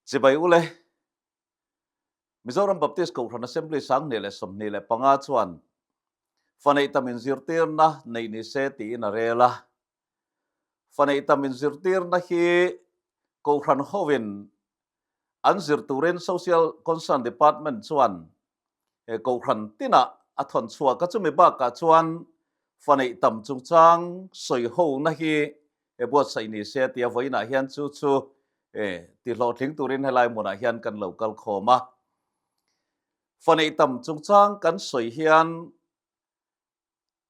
Chibai ule, Mizoram Baptist Kohhran Assembly 2025 chuan fa neih tam inzirtirna neih ni se tiin a rel a. Fa neih tam inzirtirna hi Kohhran hovin an zir turin Social Concern Department chuan Kohhran tinah a thawn chhuak a. Chumi bakah chuan fa neih tam chungchang sawi hona hi buatsaih ni se tia vawiinah hian chu chu ti hlawhtling turin helai hmunah hian kan lo kal khawm a. Fa neih tam chungchang kan sawi hian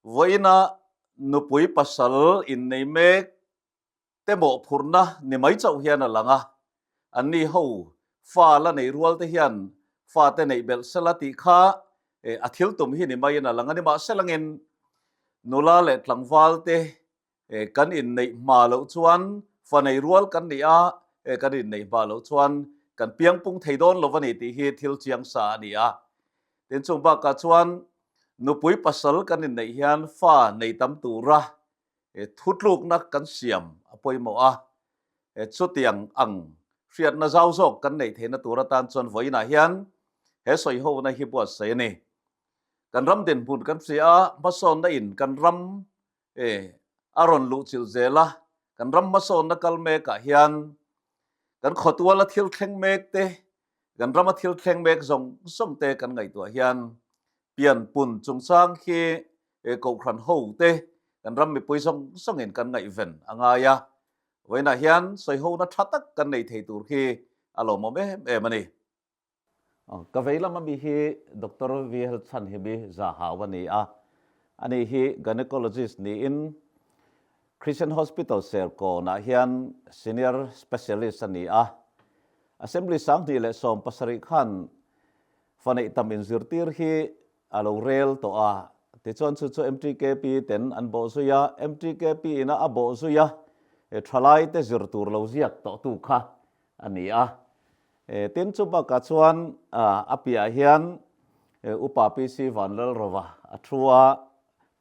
vawiina nupui pasal innei mek te mawhphurhna ni mai chauh hian a lang a, anni ho fa la nei rual te hian fa te neih belh sela tih kha a thil tum hi ni maiin a lang a ni. Mahse langin nula leh tlangval te kan inneih hma loh chuan fa nei rual kan ni a, kan inneih hma loh chuan kan piang pung thei dawn lo a ni tih hi thil chiang sa a ni a. Tin chung bakah chuan nupui pasal kan inneih hian fa nei tam tura thutlukna kan siam a pawimawh a, chutiang ang hriatna zau zawk kan neih theihna tur atan chuan vawiinah hian he sawihona hi buatsaih a ni. Kan ram dinhmun kan hria a, hmasawnna in kan ram a rawn luh chilh zel a, kan ram hmasawnna kal mekah hian kan khawtuala thil thleng mek te, kan rama thil thleng mek zawng zawng te kan ngaihtuah hian pianpun chungchang hi Kohhran ho te kan ram mipui zawng zawngin kan ngaihven a ngai a, vawiinah hian sawihona tha tak kan nei thei tur hi a lawmawm em em a ni. Ka vei lama mi hi Doctor VL Chhanhimi Zahau a ni a, ani hi Gynecologist niin Christian Hospital Serkawnah hian Senior Specialist a ni a. Assembly 2017 khan fa neih tam inzirtir hi a lo rel tawh a, tichuan chu chu MTKP ten an bawh zui a, MTKP ina a bawh zui a, thalai te zir tur lo ziak tawh tu kha a ni a. Tin chu bakah chuan a piah hian Upa PC Vanlalrova a thu a,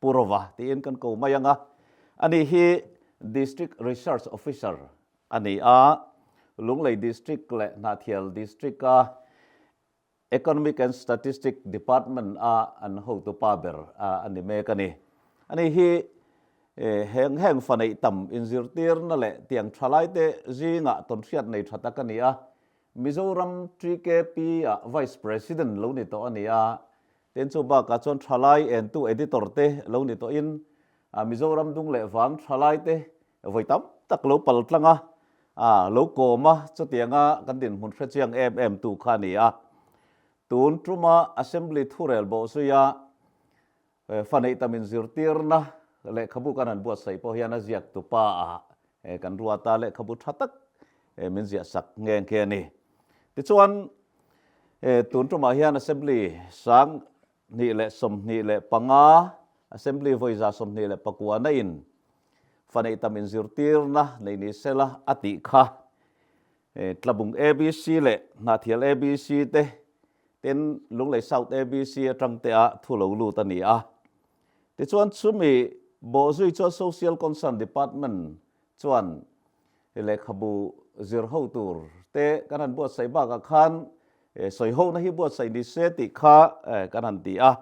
Pu Rova tiin kan ko mai ang a, ani hi District Research Officer a ni a, Lunglei District leh Hnahthial District-a Economic and Statistic Department a an hotupa ber a ni mek a ni. Ani hi heng heng fa neih tam inzirtirna leh tiang thalaite zingah tawnhriat nei tha tak a ni a. Mizoram TKP ah Vice President lo ni tawh a ni a. Tin chu bakah chuan thalai entu editor te lo ni tawhin Mizoram dung leh vang thalaite vawi tam tak lo pal tlang a, a lo kawm a, chutianga kan dinhmun hre chiang em em tu kha a ni a. Tun tuma Assembly thurel bawh zuia fa neih tam inzirtirna lehkhabu kan han buatsaih pawh hian a ziak tupa ah kan ruat a, lehkhabu tha tak min ziah sak nghe nghe a ni. Tichuan tun tumah hian Assembly 2025 Assembly vawi 129 na in fa neih tam inzirtirna nei ni sela a tih kha Tlabung ABC leh Hnahthial ABC te tin Lunglei South ABC atang te ah thu lo lut a ni a. Tichuan chumi bawhzui chuan Social Concern Department chuan lehkhabu zir ho tur te kan han buatsaih bakah khan sawi hona hi buatsaih ni se tih kha kan han ti a.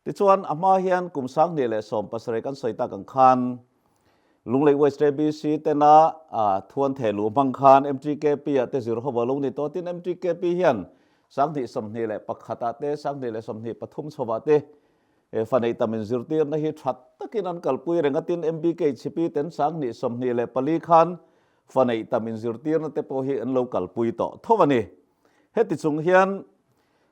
Tichuan a hma hian kum 2017 kan sawi tak ang khan Lunglei West ABC tena thuan theh luh hmang khan MTKP ah te zir ho a lo ni tawh. Tin MTKP hian 2021 ah te 2023 chhovah te Fa neih tam inzirtirna hi tha takin an kalpui reng a, tin MBKHP ten 2024 khan fa neih tam inzirtirna te pawh hi an lo kalpui tawh tho a ni. Heti chung hian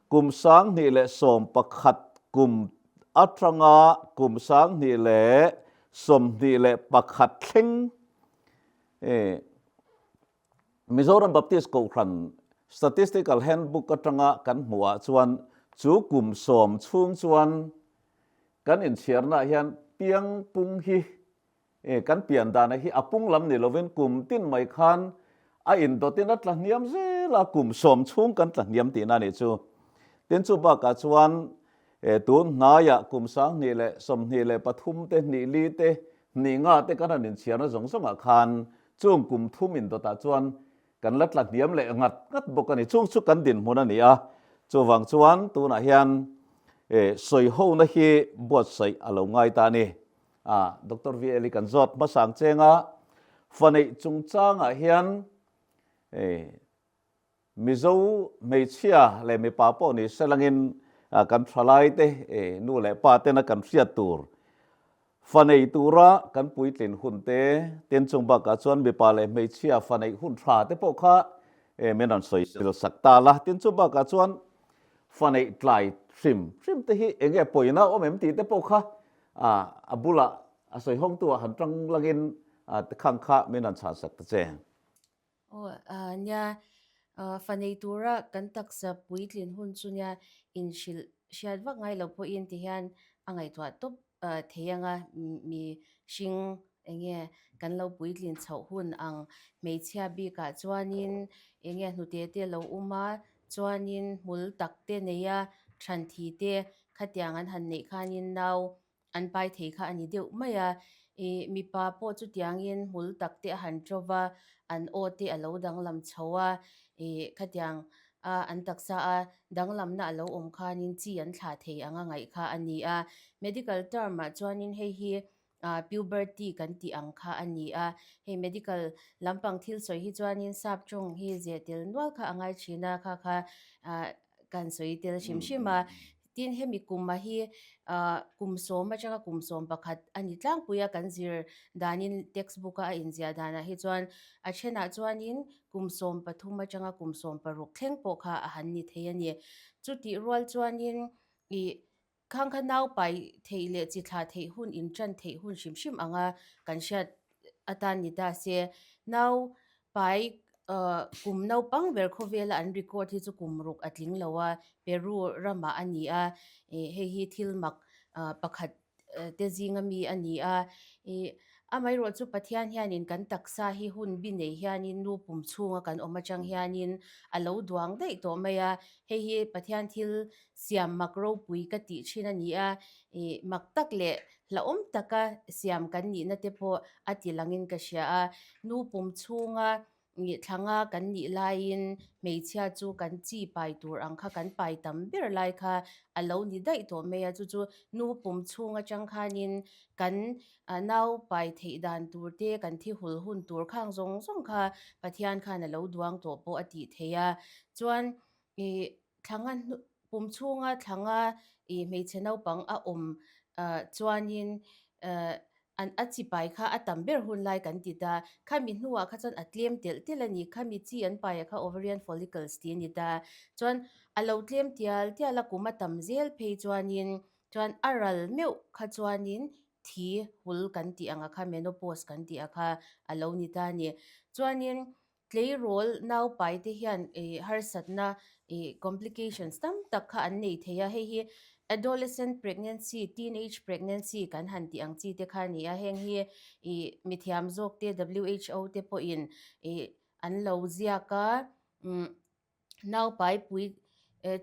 kum 2011 kum atanga kum 2021 thleng Mizoram Baptist Kohhran Statistical Handbook atanga kan hmuhah chuan chu kum sawm chhung chuan kan inchhiarnaah hian piang pung hi kan pian dana hi a pung lam ni lovin kum tin mai khan a indawtin a tla hniam zel a, kum sawm chhung kan tla hniam tihna a nih chu. Tin chu bakah chuan tun hnaiah kum 2023 te, hnih li te, hnih nga te kan han inchhiarna zawng zawngah khan Chung kum thum indawtah chuan Kan la tla hniam leh ngat ngat bawk a ni. Chung chu kan dinhmun a ni a, chuvang chuan tunah hian sawihona hi buatsaih a lo ngai ta a ni. Doctor VL i kan zawt hmasang cheng a, fa neih chungchangah hian Mizo hmeichhia leh mipa pawh ni selangin kan thalaite nu leh pa tena kan hriat tur fa nei tura kan puitlin hun te, tin chung bakah chuan mipa leh hmeichhia fa neih hun tha te pawh kha min rawn sawi sil sak ta la. Tin chung bakah chuan fa neih tlai hrim hrim te hi eng nge pawina awm em tih te pawh kha a bulah a sawi hawngtu ah han tang langin khang kha min rawn chhan sak ta che. Aw nia, fa nei tura kan taksa puitlin hun chu nia inhrilh hriat vak ngai lo pawhin ti hian a ngaihtuah tawp thei anga mi hring eng nge kan lo puitlin chhoh hun ang hmeichhia bikah chuanin eng nge hnute te lo um a chuanin hmul tak te nei a thanthi te khatiang an han neih khanin nau An pai thei kha a ni deuh mai a, ih mipa pawh chutiangin hmul tak te a han ṭo va, an aw te a lo danglam chho a, ih khatiang a an taksa a danglamna a lo awm khanin chi an thlah thei ang a ngaih kha a ni a. Medical term ah chuanin hei hi ah puberty kan tih ang kha a ni a, hei medical lampang thil sawi hi chuanin sap tawng hi zeh tel nual kha a ngai thin a, kha kha ah kan sawi tel hrim hrim a. Tin, hemi kuma hi kum sawm atanga kum 11 a ni tlangpui a, kan zir danin text book a a inziah danah hi chuan a thenah chuanin kum 13 atanga kum 16 thleng pawh kha a han ni thei a ni. Chutih rual chuanin ih khang kha nau pai theih leh chi thlah theih hun intan theih hun hrim hrim anga kan hriat atan ni ta se. Nau pai kum naupang ber khawvela an record hi chu kum ruk a tling lo a, Peru ramah a ni a, hei hi thil mak pakhat te zinga mi a ni a. Amaherawh chu Pathian hianin kan taksa hi hun bi nei hianin nu pum chhunga kan awm atang hianin a lo duang daih tawh mai a, hei hi Pathian thil siam mak ropui ka tih thin a ni a, mak tak leh Hlauhawm taka siam kan nihna te pawh a ti langin ka hria a, nu pum chhunga thlanga kan nih laiin hmeichhia chu kan chi pai tur ang kha kan pai tam ber lai kha a lo ni daih tawh mai a, chu chu nu pum chhung atang khanin kan nau pai theih dan tur te, kan thi hul hun tur khang zawng zawng kha Pathian khan a lo duang tawh pawh a tih theih a, chuan ih Thlanga hnu pum chhunga thlanga ih hmeichhe naupang a awm ah chuanin eh an a chi pai kha a tam ber hun lai kan ti ta. Khami hnuah kha chuan a tlem telh telh a ni. Khami chi an paiah kha ovarian follicles tih a ni ta. Chuan a lo tlem tial tial a kum a tam zel phei chuanin chuan a ral meuh kha chuanin thi hul kan tih ang a kha menopause kan tih a kha a lo ni ta a ni. Chuanin Tleirawl naupai te hian ih harsatna ih complications tam tak kha an nei thei a, hei hi adolescent pregnancy, teenage pregnancy kan han tih ang chi te kha a ni a, heng hi ih mithiam zawk te WHO te pawhin ih an lo ziak a, umm naupai pui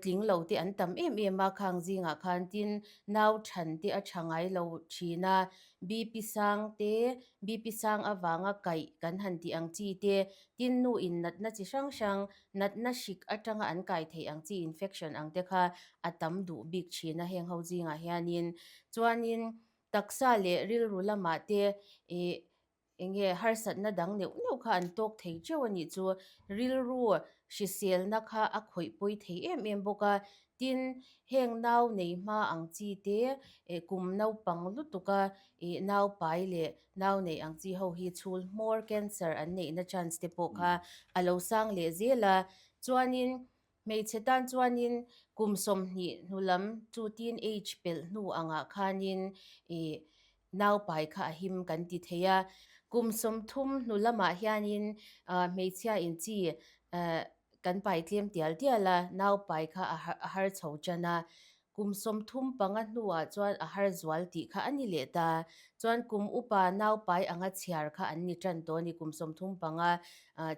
tling lo te an tam em em a, khang zingah khan tin nau than te a tha ngai lo thin a, BP sang te, BP sang avanga kaih kan han tih ang chi te, tin nu in natna chi hrang hrang, natna hrik atanga an kai theih ang chi infection ang te kha a tam duh bik thin a heng ho zingah hianin. Chuanin taksa leh rilru lamah te ih Eng nge harsatna dang neuh neuh kha an tawk thei teuh a nih chu. Rilru hriselna kha a khawih pawi thei em em bawk a. Tin, heng nau nei hma ang chi te, kum naupang lutuka ih nau pai leh nau neih ang chi ho hi chhul hmawr cancer an neihna chance te pawh kha a lo sang leh zel a. Chuanin Hmeichhe tan chuanin kum 20 hnu lam chu teen age pelh hnu angah khanin ih naupai kha a him kan ti thei a. Kum 30 hnu lamah hianin hmeichhia in chi kan pai tlem tial tial a, naupai kha a har chho tan a. Kum 35 hnuah chuan a har zual tih kha a ni leh ta. Chuan kum upa naupai anga chhiar kha an ni tan tawh a ni. Kum 35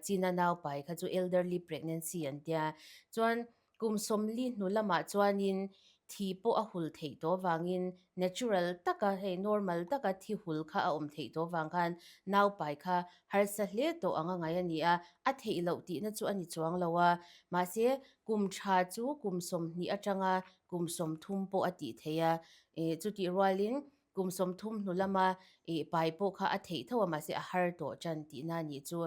china naupai kha chu elderly pregnancy an tia. Chuan kum 40 hnu lamah chuanin Thi pawh a hul theih tawh vangin natural taka hei normal taka thi hul kha a awm theih tawh vang khan naupai kha harsa hle tawh anga ngai a ni a, a theih loh tihna chu a ni chuang lo a. Mahse, kum tha chu kum 20 atanga kum 30 pawh a tih theih a, ih chutih rualin kum 30 hnu lama ih pai pawh kha a theih tho a mahse a har tawh tan tihna a nih chu.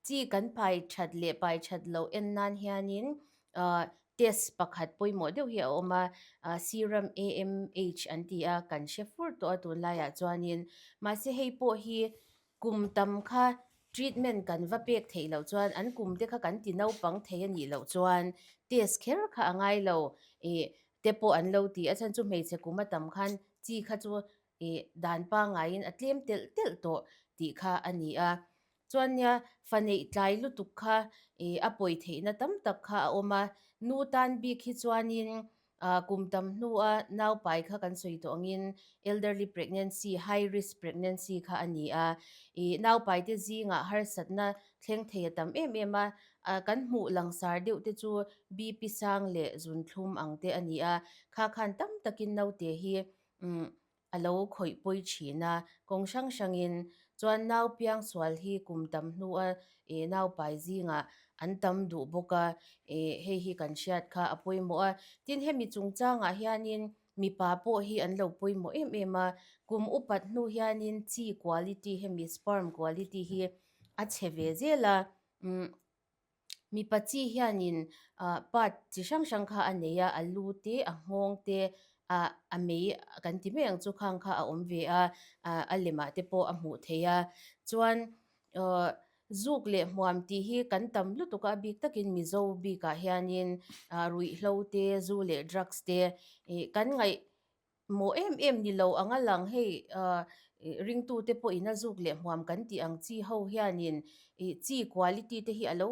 Chi kan pai that leh pai that loh en nan hianin test pakhat pawimawh deuh hi a awm a, serum AMH an ti a, kan hre fur tawh a tunlaiah chuanin. Mahse hei pawh hi kum tam kha treatment kan va pek theih loh chuan an kum te kha kan ti naupang thei a nih loh chuan test kher kha a ngai lo ih te pawh an lo ti a, chhan chu hmeichhe kum a tam khan chi kha chu ih dan pangaiin a tlem telh telh tawh tih kha a ni a. Chuan nia fa neih tlai lutuk kha ih a pawi theihna tam tak kha a awm a, nu tan bik hi chuanin ah kum tam hnua naupai kha kan sawi tawh angin elderly pregnancy, high risk pregnancy kha a ni a, ih naupai te zingah harsatna thleng thei a tam em em a, ah kan hmuh langsar deuh te chu BP sang leh zunthlum ang te a ni a, kha khan tam takin naute hi umm a lo khawih pawi thin a, kawng hrang hrangin chuan nau piang sual hi kum tam hnua ih nau pai zingah an tam duh bawk a, ih hei hi kan hriat kha a pawimawh a. Tin, hemi chungchangah hianin mipa pawh hi an lo pawimawh em em a, kum upat hnu hianin chi quality hemi sperm quality hi a chhe ve zel a, umm Mipa chi hianin ah part chi hrang hrang kha a nei a, a lu te a nghawng te ah a mei kan ti mai ang chu khang kha a awm ve a, ah a lemah te pawh a hmuh theih a. Chuan ah zuk leh hmuam tih hi kan tam lutuk a, a bik takin Mizo bikah hianin ah ruihhlo te zu leh drugs te ih kan ngaih Maw em em ni lo anga lang hei ringtute pawhin a zuk leh hmuam kan tih ang chi ho hianin ih chi quality te hi a lo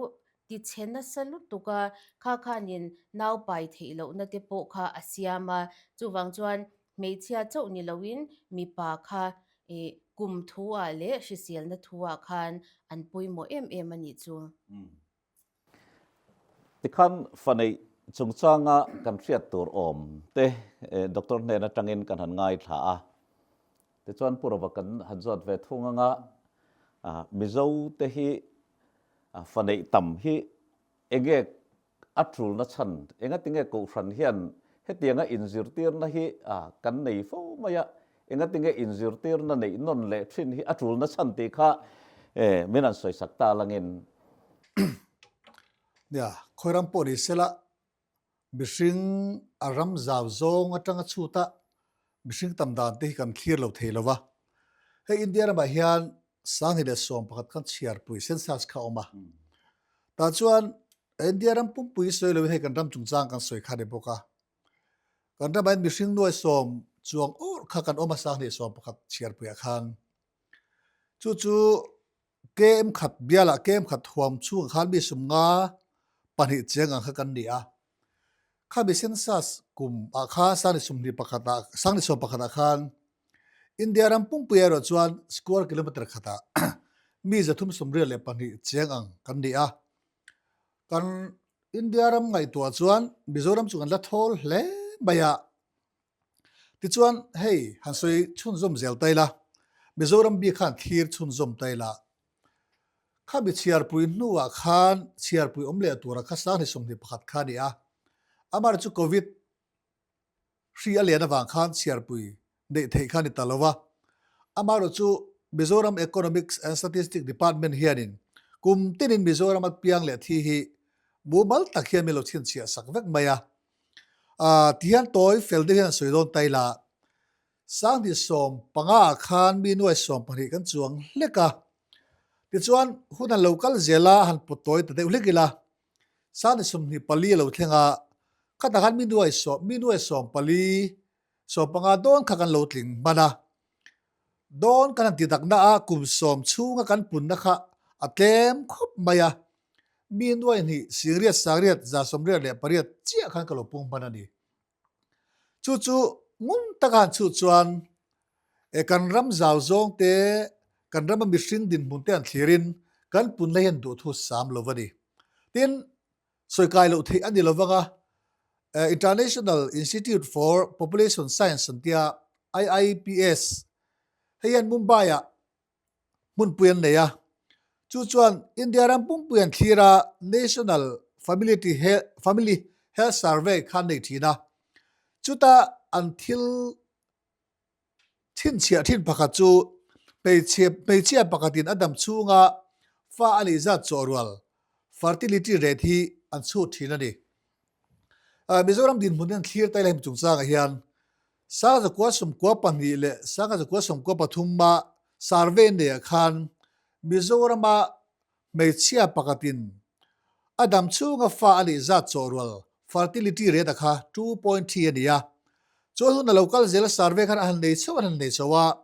ti chhe nasa lutuk a, kha khanin nau pai theih lohna te pawh kha a siam a, chuvang chuan hmeichhia chauh ni loin mipa kha ih kum thu ah leh hriselna thu ah khan an pawimawh em em a nih chu. Tikhan fa neih chungchanga kan hriat tur awm te doctor hnen atangin kan han ngaithla a. Tichuan Pu Rova kan han zawt ve thung anga Mizo te hi fa neih tam hi enge a tulna chhan, engatinge Kohhran hian hetianga inzirtirna hi kan nei fo mai a, Engatinge inzirtirna neih nawn leh thin hi a tulna chhan tih kha min han sawisak ta langin. Nia, khawi ram pawh ni sela, mihring a ram zau zawng atanga chhuta mihring tam dan te hi kan thlir lo thei lo va. Hei India ramah hian 2011 khan chhiarpui census kha a awm a. Tah chuan India ram pumpui sawi loin hei kan ram chungchang kan sawi kha a ni bawk a. Kan ramah hian mihring nuai sawm chuang awrh kha kan awm a 2011 chhiarpuiah khan. Chu chu KM khat bialah KM khat huam chhungah khan mi sum nga pahnih cheng ang kha kan ni a. Khami census kum ah khan 2021 ah 2011 ah khan India ram pumpui erawh chuan square kilometer khatah mi 382 cheng ang kan ni a. Kan India ram ngaihtuah chuan Mizoram chu kan la thawl hle mai a. Tichuan hei han sawi chhunzawm zel ta ila, Mizoram bik khan thlir chhunzawm ta ila, khami chhiarpui hnuah khan chhiarpui awm leh tura kha 2021 kha a ni a, amah chu Covid Hri a lian avang khan chhiarpui neih theih kha a ni ta lo va. Amaherawh chu Mizoram Economics and Statistics Department hianin kum tinin Mizoram a piang leh thi hi mumal tak hian min lo chhinchhiah sak vek mai a. Aaa tihian tawi fel deuh hian an sawi dawn ta ila, 2015 ah khan mi nuai 12 kan chuang hlek a. Tichuan hun an lo kal zel a, han pawt tawi ta deuh hlek ila. 2024 a lo thleng a, khatah khan mi nuai sawm mi nuai 14 15 dawn kha kan lo tling hman a. Dawn kan han ti takna a kum sawm chhunga kan punna kha a tlem khawp mai a, mi nuai hnih singriat sangriat 188 chiah khan ka lo pung hman a ni. Chu chu ngun taka han chhuh chuan e kan ram zau zawng te, kan rama mihring dinhmun te han thlirin kan punna hian duhthu sam lo a ni. Tin, sawi kai loh theih a ni lo vang a. International Institute for Population Science an tia, IIPS, hei hian Mumbai-ah hmunpui an nei a. Chu chuan India ram pumpui an thlir a, National Family Health Survey kha an nei thin a. Chuta an thil Chhinchhiah thin pakhat chu hmeichhe hmeichhia pakhatin a dam chhunga fa a neih zat chawhrual, fertility rate, hi an chhut thin a ni. Mizoram dinhmun hian thlir taila hemi chungchangah hian Sangzakua 12 leh Sangzakua 13 a survey neiah khan Mizorama Hmeichhia pakhatin a dam chhunga fa a neih zat chawhrual, fertility rate, a kha 2.3 a ni a. Chuan hun a lo kal zel a survey khan a han nei chauh an han nei chauh a,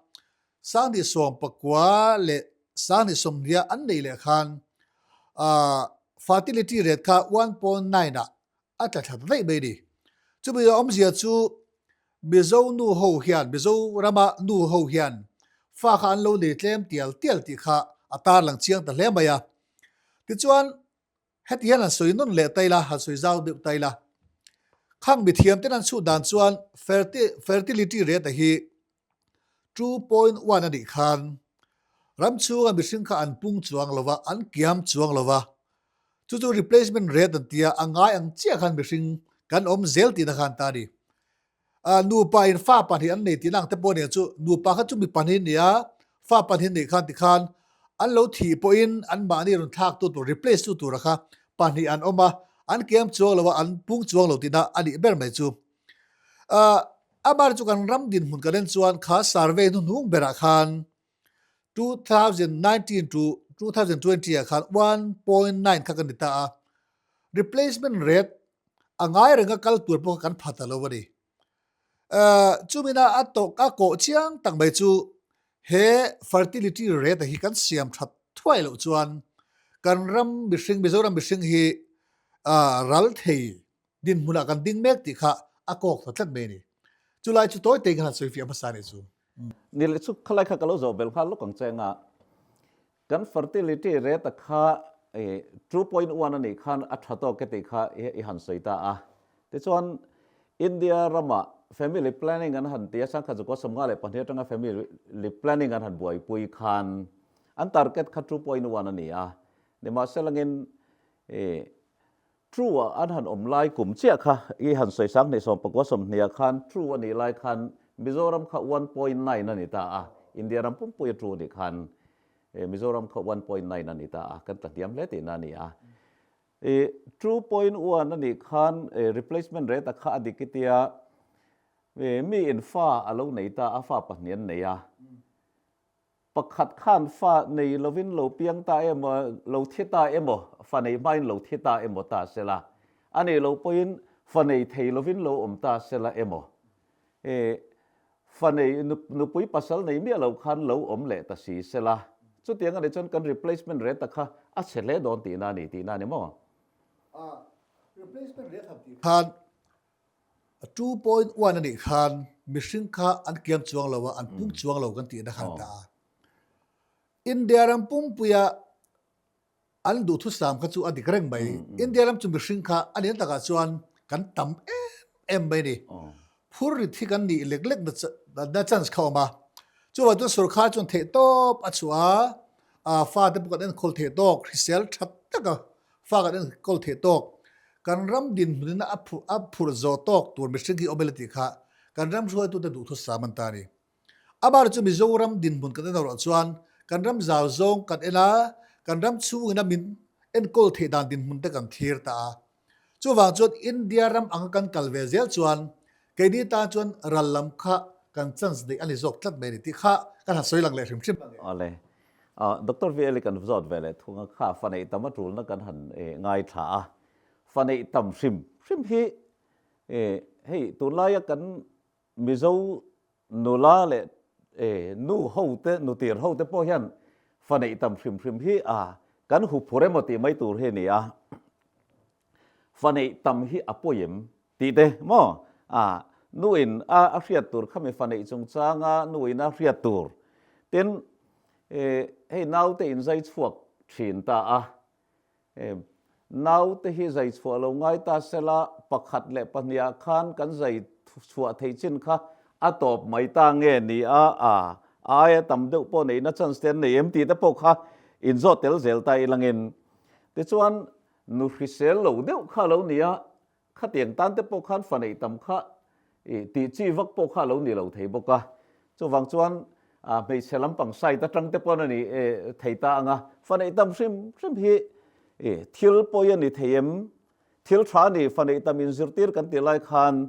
sanghnih 19 leh sanghnih 20 an neih leh khan fertility rate kha 1.9 ah a tla thla ta daih mai a ni. Chumi awmzia chu Mizo nu ho hian, Mizo rama nu ho hian fa kha an lo nei tlem tial tial tih kha a tarlang chiang ta hle mai a. Tichuan, heti hian han sawi nawn leh ta ila, han sawi zau deuh ta ila. Khang mithiam ten an chhut dan chuan fertility rate a hi 2.1 a nih khan ram chhunga mihring kha an pung chuang lo va, an kiam chuang lo va. Chu chu replacement rate an tia, a ngai ang chiah khan mihring kan awm zel tihna khan ta a ni. Nupa in fa pahnih an nei tihna ang te pawh nia chu nupa kha chu mi pahnih nia, fa pahnih neih khan tikhan an lo thih pawhin an mahni rawn thlak tu tur replace tu tura kha pahnih an awm a, an kiam chuang lo a, an pung chuang lo tihna a nih ber mai chu. Amah chu kan ram dinhmun kan en chuan kha survey hnuhnung berah khan 2019 to 2020 ah khan 1.9 kha kan ni ta a, replacement rate a ngai renga kal tur pawh kha kan pha ta lo a ni. Chumina a tawh a kawh chiang tak mai chu he fertility rate hi kan siam that thuai loh chuan kan ram mihring Mizoram mihring hi ral thei dinhmunah kan ding mek tih kha a kawk ta tlat mai a ni. Chulai chu tawi tei khan sawi fiah hmasa a nih chu. Ni leh chu khalai kha ka lo zawh bel nghal lawk ang che anga kan fertility rate a kha 2.1 a nih khan a tha tawk e tih kha i han sawi ta a. Tichuan India ramah family planning an han ti a, sangkhat zakua 52 atanga family planning an han buaipui khan an target kha 2.1 a ni a. Nimahselangin True a an han awm lai kum chiah kha i han sawi 2019 20 ah khan true a nih lai khan Mizoram kha 1.9 a ni ta a, India ram pumpui a true a nih khan Mizoram kha 1.9 a ni ta a, kan tla hniam hle tihna a ni a. I two point one a nih khan replacement rate a kha a dik i tia mi in fa a lo nei ta a, fa pahnih an nei a. Pakhat khan fa nei lovin lo piang ta emaw, lo thi ta emaw, fa nei hmain lo thi ta emaw ta se la, a nei lo pawhin fa nei thei lovin lo awm ta se la emaw, e, fa nei, nupui pasal nei miah lo khan lo awm leh ta si se la, chutiang a nih chuan kan replacement rate a kha a chhe hle dawn tihna a ni tihna a ni maw? A, replacement rate han tih khan 2.1 a nih khan mihring kha an kiam chuang lo a, an pung chuang lo kan tihna khan ta a. India ram pumpuia an duhthusam kha chu a dik reng mai. India ram chu mihring kha a nih takah chuan kan tam em em mai a ni. Phur rit hi kan nih lek lek na chance kha a awm a. Chuvang chuan sorkar chuan theihtawp a chhuah a, fate pawh kan enkawl theih tawk, hrisel tha taka Fa kan enkawl theih tawk, kan ram dinhmunin a a phurh zawh tawk tur mihring hi awm ila tih kha kan ram hruaitute duhthusam an ta a ni. Amah chu Mizoram dinhmun kan en erawh chuan kan ram zau zawng kan en a, kan ram chhungin a min enkawl theih dan dinhmun te kan thlir ta a. Chuvang chuan India ram anga kan kal ve zel chuan keini tan chuan ral lam kha kan chance neih a ni zawk tlat mai a ni tih kha kan han sawi lang leh hrim hrim a ni. Awle. Doctor VL i kan zawt ve leh thung a, kha fa neih tam a tulna kan han ngaithla a, fa neih tam hrim hrim hi hei tunlaia kan Mizo nula leh nu ho te, nutir ho te pawh hian fa neih tam hrim hrim hi kan huphur emaw tih mai tur hi a ni a. Fa neih tam hi a pawi em tih te maw? A nu in a a hriat tur khami fa neih chungchanga nu in a hriat tur. Tin, hei naute in zai chhuak thin ta a. Naute hi zai chhuah lo ngai ta sela, pakhat leh pahnihah khan kan zai chhuah thei chin kha a tawp mai ta nge ni a, a aia tam deuh pawh neihna chance te an nei em tih te pawh kha inzawt tel zel ta ilangin. Tichuan, nu hrisel lo deuh kha a lo ni a, Khatiang tan te pawh khan fa neih tam kha i tih chi vak pawh kha a lo ni lo thei bawk a. Chuvang chuan hmeichhe lampang side atang te pawn a ni thei ta ang a. Fa neih tam hrim hrim hi i thil pawi a ni thei em? Thil tha a ni, fa neih tam inzirtir kan tih lai khan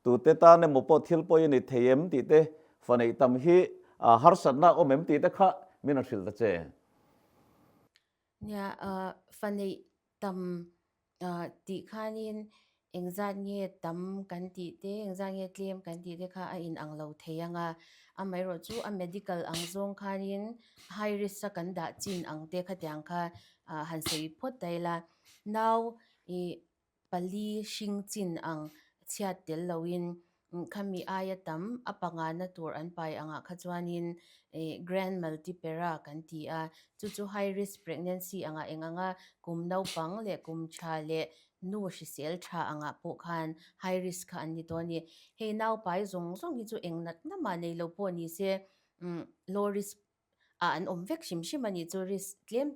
tute tan emaw pawh thil pawi a ni thei em tih te, fa neih tam hi harsatna a awm em tih te kha min rawn hrilh ta che. Nia, fa neih tam tih khanin engzat nge tam kan tih te, engzat nge tlem kan tih te kha a inang lo thei ang a. Amaherawh chu a medical ang zawng khanin high risk a kan dah chin ang te khatiang kha han sawi phawt ta ila. Nau ih pali hring chin ang chhiat tel loin khami aia tam a pangana tur an pai angah kha chuanin ih grand multipara kan ti a, chu chu high risk pregnancy angah eng anga kum naupang leh kum tha leh nu hrisel tha angah pawh khan high risk kha an ni tawh a ni. Hei naupai zawng zawng hi chu eng nat namah nei lo pawh ni se low risk ah an awm vek hrim hrim a nih chu risk tlem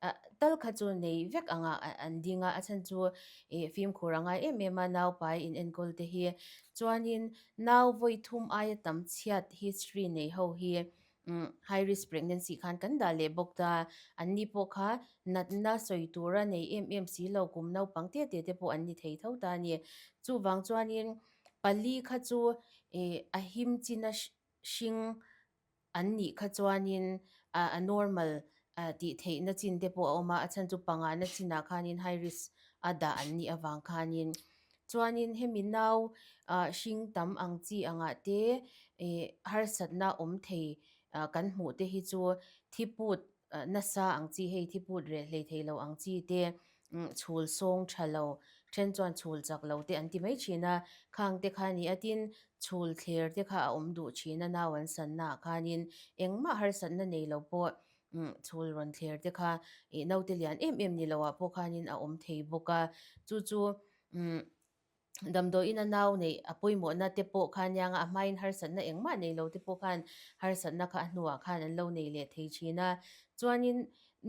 ah tal kha chu nei vek ang ah an ding a a chhan chu ih fimkhur a ngai em em a naupai in enkawl te hi chuanin nau vawi thum aia tam chhiat history nei ho hi umm high risk pregnancy khan kan dah leh bawk ta an ni pawh kha natna sawi tura nei em em si lo kum naupang te te te pawh an ni thei tho ta a ni chuvang chuanin pali kha chu ih a him china hring an nih kha chuanin a normal tih theihna chin te pawh a awm a, a chhan chu pangana chinah khanin high risk a dah an nih avang khanin. Chuanin hemi nau hring tam ang chi angah te ih harsatna awm thei kan hmuh te hi chu thiput nasa ang chi hei thiput reh hlei thei lo ang chi te chhul sawng tha lo then chuan chhul chak lo te an ti mai thin a, khang te kha ni a tin chhul thler te kha a awm duh thin a nau an sanna ah khanin engmah harsatna nei lo pawh chhul rawn thler te kha ih naute lian em em ni lo ah pawh khanin a awm thei bawk a chu chu Damdawiin a nau neih a pawimawhna te pawh kha aniang a, a hmain harsatna engmah nei lo te pawh khan harsatna kha a hnuah khan an lo nei leh thei thin a. Chuanin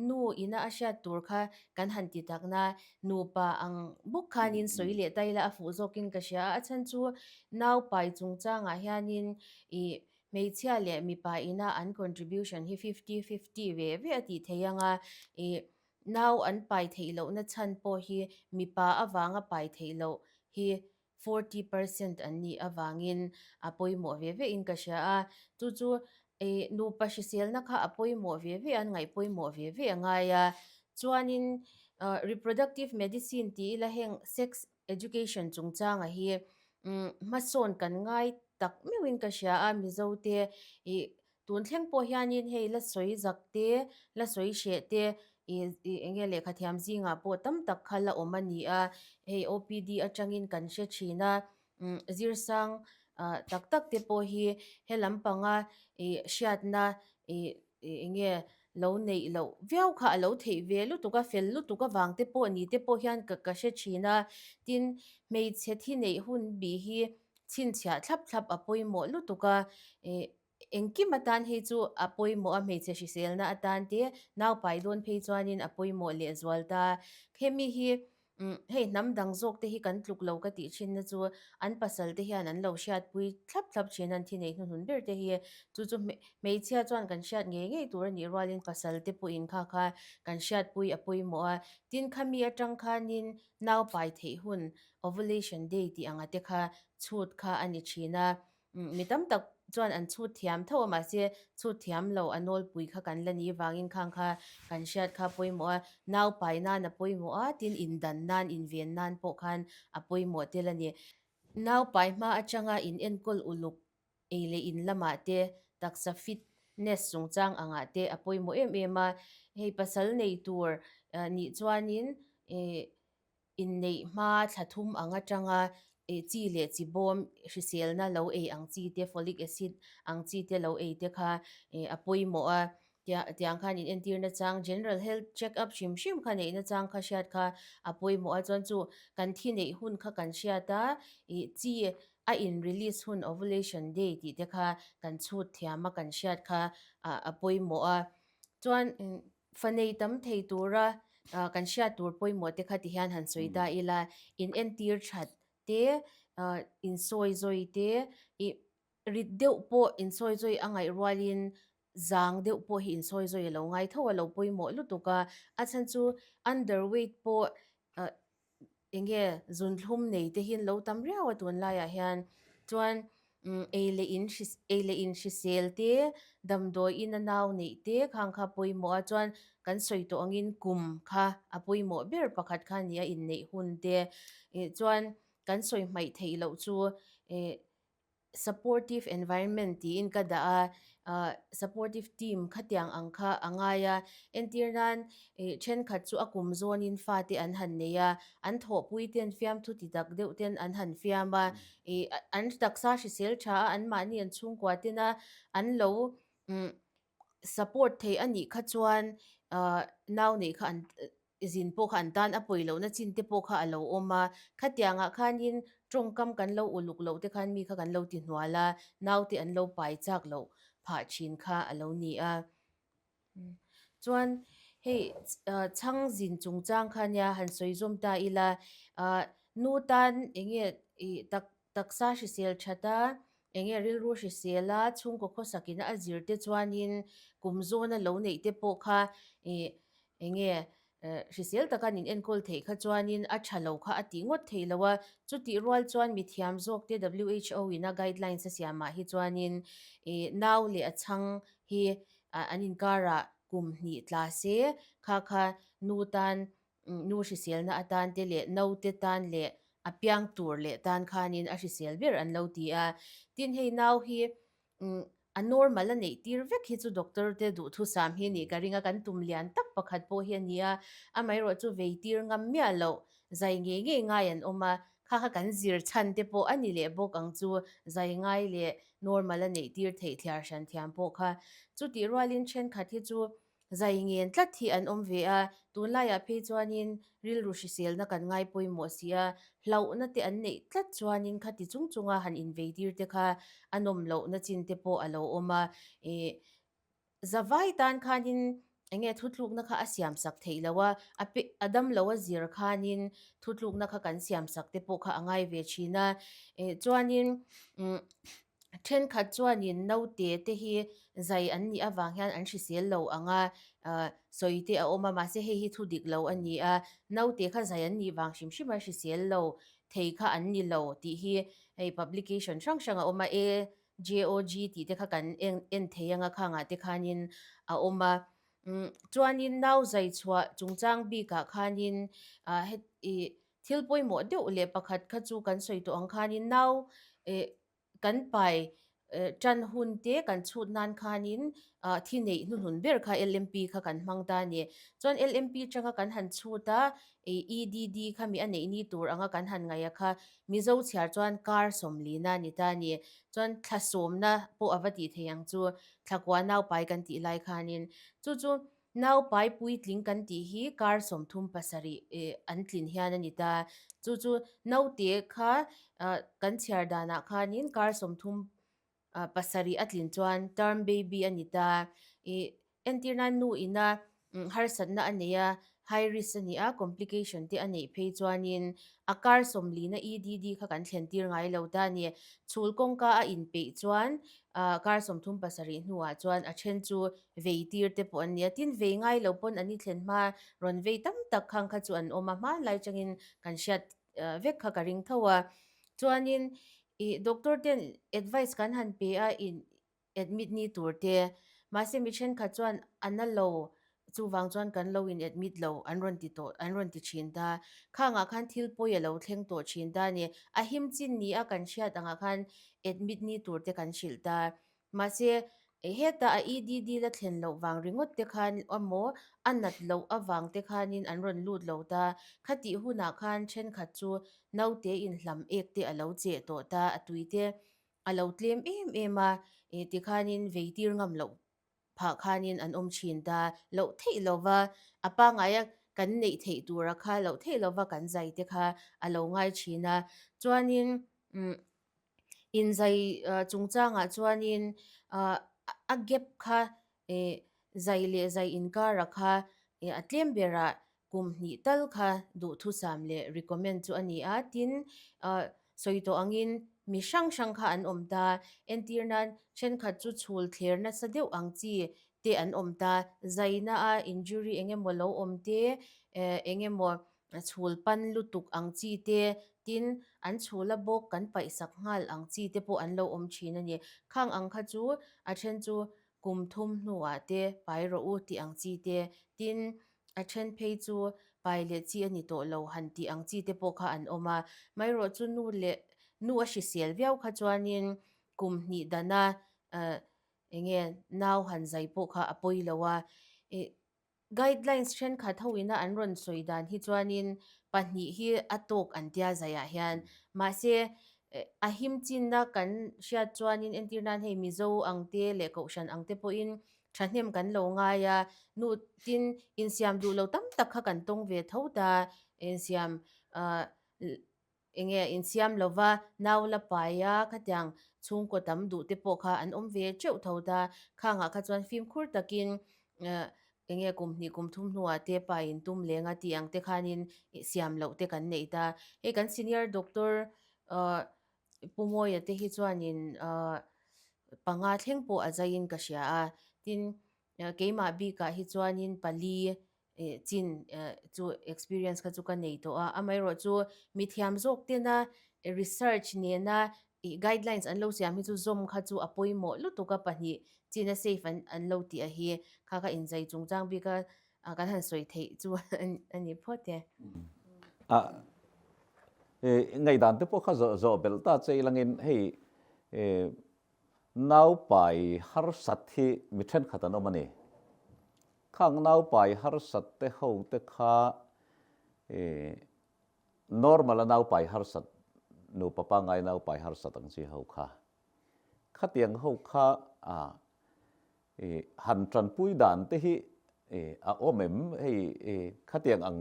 nu ina a hriat tur kha kan han ti takna nupa ang bawk khanin sawi leh ta ila a fuh zawkin ka hria a, a chhan chu nau pai chungchangah hianin ih hmeichhia leh mipa ina an contribution hi fifty fifty ve ve a tih theih ang a, ih Nau an pai theih lohna chhan pawh hi mipa avanga pai theih loh hi 40% an nih avangin a pawimawh ve ve in ka hria a. Chu chu ih nupa hriselna kha a pawimawh ve ve a, an ngaih pawimawh ve ve a ngai a. Chuanin reproductive medicine tih ila heng sex education chungchanga hi hmasawn kan ngai tak meuhin ka hria a, Mizote ih Tun thleng pawh hianin hei la sawi zak te, la sawi hreh te, ih ih eng nge lehkha thiam zingah pawh tam tak kha la awm a ni a. Hei OPD atangin kan hre thin a, umm zirsang ah tak tak te pawh hi he lampanga ih hriatna ih ih eng nge lo neih loh viau kha a lo theih ve lutuk a, fel lutuk avang te pawh ni te pawh hian ka ka hre thin a. Tin, hmeichhe thi neih hun bih hi chhinchhiah thlap thlap a pawimawh lutuk a, ih Engkim atan hei chu a pawimawh a, hmeichhe hriselna atan te naupai dawn phei chuanin a pawimawh lehzual ta. Hemi hi hei hnam dang zawk te hi kan tluk lo ka tih thinna chu an pasal te hian an lo hriatpui thlap thlap thin a, an thi nei hnuhnun ber te hi. Chu chu hmeichhia chuan kan hriat ngei ngei tur a nih rualin pasal te pawhin kha kha kan hriatpui a pawimawh a. Tin, khami atang khanin naupai theih hun ovulation day tih anga te kha chhut kha a ni thin a. Mi tam tak chuan an chhut thiam tho a, mahse chhut thiam lo a nawlpui kha kan la ni vangin khang kha kan hriat kha a pawimawh a, nau pai nan a pawimawh a, tin indan nan, inven nan pawh khan a pawimawh tel a ni. Nau pai hma atanga in enkawl uluk ei leh in lamah te, taksa fitness chungchang angah te a pawimawh em em a, hei pasal nei tur nih chuanin ih Inneih hma thla thum ang atanga chi leh chi bawm hriselna lo ei ang chi te, folic acid ang chi te lo ei te kha a pawimawh a. Tia tiang khan in entir nachang general health check up hrim hrim kha neih nachang kha hriat kha a pawimawh a chuan chu kan thi neih hun kha kan hriat a ih chi a in release hun ovulation day tih te kha kan chhut thiam a kan hriat kha a pawimawh a chuan fa nei tam thei tura kan hriat tur pawimawh te kha ti hian han sawi ta ila in entir that te insawi zawi te ih Rit deuh pawh insawi zawi a ngaih rualin zang deuh pawh hi insawi zawi a lo ngai tho a lo pawimawh lutuk a, a chhan chu underweight pawh eng nge zunthlum nei te hi an lo tam riau a tunlaiah hian chuan ei leh in ei leh in hrisel te damdawi in a nau neih te khang kha pawimawh a chuan kan sawi tawh angin kum kha a pawimawh ber pakhat kha a ni a inneih hun te chuan kan sawi hmaih theih loh chu ih. Supportive environment tiin ka dah a, ah supportive team khatiang ang kha a ngai a, entir nan ih thenkhat chu a kum zawnin fate an han nei a, an thawhpui ten fiamthu ti tak deuh ten an han fiam a, ih an taksa hrisel tha a, anmahni an chhungkua tena an lo umm support thei a nih kha chuan ah nau neih kha an zin pawh kha an tan a pawi lohna chin te pawh kha a lo awm a, khatiangah khanin tawngkam kan lo uluk loh te khan mi kha kan lo ti hnual a, naute an lo pai chak loh phah thin kha a lo ni a. Chuan hei chhang zin chungchang kha nia han sawi zawm ta ila, ah nu tan eng nge ih tak Taksa hrisel that a, eng nge rilru hrisel a, chhungkaw khawsakin a zir te chuanin kum zawna lo neih te pawh kha ih eng nge hrisel taka an inenkawl theih kha chuanin a tha lo kha a tih ngawt theih lo a. Chutih rual chuan mithiam zawk te WHO in a guidelines a siamah hi chuanin ih nau leh a chhang hi an inkarah kum hnih tla se kha kha nu tan Nu hriselna atan te leh naute tan leh a piang tur leh tan khanin a hrisel ber an lo ti a. Tin hei nau hi a normal a neih tir vek hi chu doctor te duhthusam hi a nih ka ring a, kan tum lian tak pakhat pawh hi a ni a. Amaherawh chu vei tir ngam miah loh zai ngei ngei ngai an awm a, kha kha kan zir chhan te pawh a ni leh bawk ang chu zai ngai leh normal a neih tir theih thliar hran thiam pawh kha. Chutih rualin thenkhat hi chu Zai ngen tlat hi an awm ve a, tunlaiah phei chuanin rilru hriselna kan ngai pawimawh si a, hlauhna te an neih tlat chuanin khati chung chunga han inveitir te kha a nawm lohna chin te pawh a lo awm a, ih zavai tan khanin eng nge thutlukna kha a siamsak theih loh a, a pe a dam lo a zir khanin thutlukna kha kan siamsak te pawh kha a ngai ve thin a, ih chuanin umm. Thenkhat chuanin naute te hi zai an nih avang hian an hrisel lo ang a, sawi te a awm a, mahse hei hi thu dik lo a ni a, naute kha zai an nih vang hrim hrim a hrisel lo thei kha an ni lo tih hi hei publication hrang hrang a awm a, AJOG tih te kha kan en thei ang a khangah te khanin a awm a, chuanin nau zai chhuah chungchang bikah khanin heti Thil pawimawh deuh leh pakhat kha chu kan sawi tawh ang khanin nau eh kan pai eh tan hun te kan chhut nan khanin ah thi neih hnuhnun ber kha LMP kha kan hmang ta a ni. Chuan LMP tanga kan han chhut a ih EDD kha mi a neih ni tur anga kan han ngaih a kha Mizo chhiar chuan kar sawmlina a ni ta a ni. Chuan thla sawmna pawh a va tih thei ang chu thlakua naupai kan tih lai khanin chu chu Naupai puitling kan tih hi kar 37 an tlin hian a ni ta. Chu chu naute kha kan chhiar danah khanin kar 37 a tlin chuan term baby a ni ta. Ih entir nan nu ina harsatna a nei a, high risk a ni a, complication te a neih phei chuanin a kar 40 na EDD kha kan thlen tir ngai lo ta a ni. Chhul kawngka a inpeih chuan kar 37 hnuah chuan a then chu vei tir te pawh an ni a, tin vei ngai lo pawn an i thlen hma rawn vei tam tak khang kha chu an awm a, hmanlai changin kan hriat vek kha ka ring tho a, chuanin ih doctor ten advice kan han pe a in admit ni tur te, mahse mi thenkhat chuan a na lo chuvang chuan kan lo in admit lo an rawn ti tawh an rawn ti thin ta, khangah khan thil pawi a lo thleng tawh thin ta a ni, a him chin ni a kan hriat angah khan admit ni tur te kan hrilh ta. Mahse, heta a EDD la thlen loh vang ringawt te khan emaw a nat loh avang te khanin an rawn lut lo ta. Khatih hunah khan thenkhat chu naute inhlam ek te a lo cheh tawh ta, a tui te a lo tlem em em a, tikhanin veitir ngam loh. phah khanin an awm thin ta. Loh theih lova a pangaia kan neih theih tura kha loh theih lova kan zai te kha a lo ngai thin a. Chuanin umm inzai chungchangah chuanin ah a gap kha ih zai leh zai inkara kha ih a tlem berah kum hnih tal kha duhthusam leh recommend chu a ni a. Tin ah sawi tawh angin mi hrang hrang kha an awm ta. Entir nan thenkhat chu chhul thler nasa deuh ang chi te an awm ta. Zaina a injury eng emaw lo awm te eh eng emaw chhul pan lutuk ang chi te tin an chhul a bawk kan paih sak nghal ang chi te pawh an lo awm thin a ni. Khang ang kha chu a then chu kum thum hnuah te pai rawh u tih ang chi te tin a then phei chu pai leh chi a ni tawh lo han tih ang chi te pawh kha an awm a. Maherawh chu nu leh nu a hrisel viau kha chuanin kum hnih dana eh eng nge nau han zai pawh kha a pawi lo a. Ih Guidelines thenkhat ho ina an rawn sawi dan hi chuanin pahnih hi a tawk an tia zaiah hian. Mahse, a him chinna kan hriat chuanin entir nan hei Mizo ang te leh Kohhran ang te pawhin thahnem kan lo ngai a, nu tin insiam duh lo tam tak kha kan tawng ve tho ta, insiam ah Eng nge insiam lova nau la pai a, khatiang chhungkaw tam duh te pawh kha an awm ve teuh tho ta. Khangah kha chuan fimkhur takin eng nge kum hnih kum thum hnuah te pa in tum leng a tih ang te khanin siam loh te kan neih ta. Hei kan senior doctor Pu Mawia te hi chuanin panga thleng pawh a zaiin ka hria a, tin keimah bikah hi chuanin pali chin chu experience kha chu ka nei tawh a, amaherawh chu mithiam zawk tena research nena ih guidelines an lo siam hi chu zawm kha chu a pawimawh lutuk a pahnih china safe an an lo tih a hi kha kha inzai chungchang bik a kan han sawi theih chu a ni phawt e. A ngaihdan te pawh kha zawh zawh belh ta che ilangin hei Naupai harsat hi mi thenkhat an awm a ni. Khang naupai harsat te ho te kha normal a naupai harsat nupa pangngai naupai harsat ang chi ho kha. Khatiang ho kha han tanpui dan te hi a awm em? Hei khatiang ang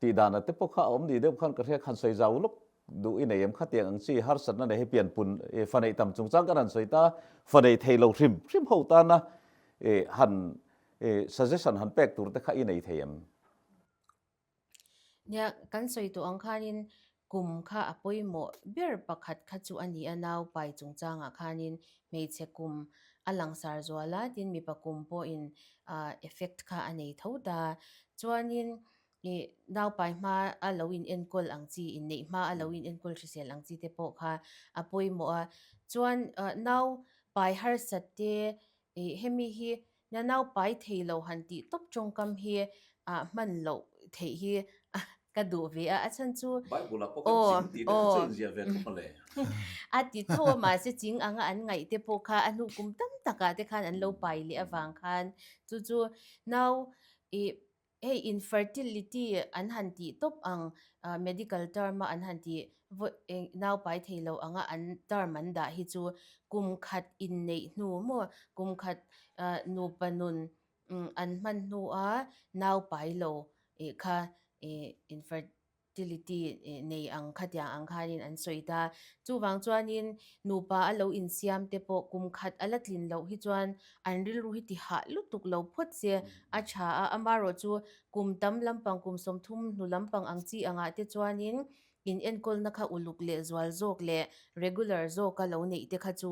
Tih danah te pawh kha a awm ni deuh khan ka hria khan sawi zau lawk duh i nei em khatiang ang chi harsatna nei hi pianpun fa neih tam chungchang kan han sawi ta fa nei thei lo hrim hrim ho tana han suggestion han pek tur te kha i nei thei em? Nia, kan sawi tawh ang khanin kum kha a pawimawh ber pakhat kha chu a ni a, nau pai chungchangah khanin hmeichhe kum a langsar zual a, tin mipa kum pawhin effect kha a nei tho ta. Chuanin Ih, naupai hma a lo in enkawl ang chi, inneih hma a lo in enkawl hrisel ang chi te pawh kha a pawimawh a. Chuan naupai harsat te ih hemi hi na naupai thei lo han tih tawp tawngkam hi ah hman loh theih hi ka duh ve a, a chhan chu Bible ah pawh kan ching tih te kha chu inziah ve tawp mawle. A ti tho a mahse ching anga an ngaih te pawh kha a hnu kum tam takah te khan an lo pai leh avang khan chu chu nau ih Hei infertility an han tih tawp ang medical term a an han tih nau pai thei lo anga an term an dah hi chu kum khat inneih hnu maw kum khat nupa nun an hman hnu a nau pai lo kha infertility Tility nei ang khatiang ang khanin an sawi ta. Chuvang chuanin nupa a lo insiam te pawh kum khat a la tlin loh hi chuan an rilru hi ti hah lutuk lo phawt se a tha a. Amaherawh chu kum tam lampang kum 30 hnu lampang ang chi angah te chuanin in enkawlna kha uluk leh zual zawk leh regular zawka lo neih te kha chu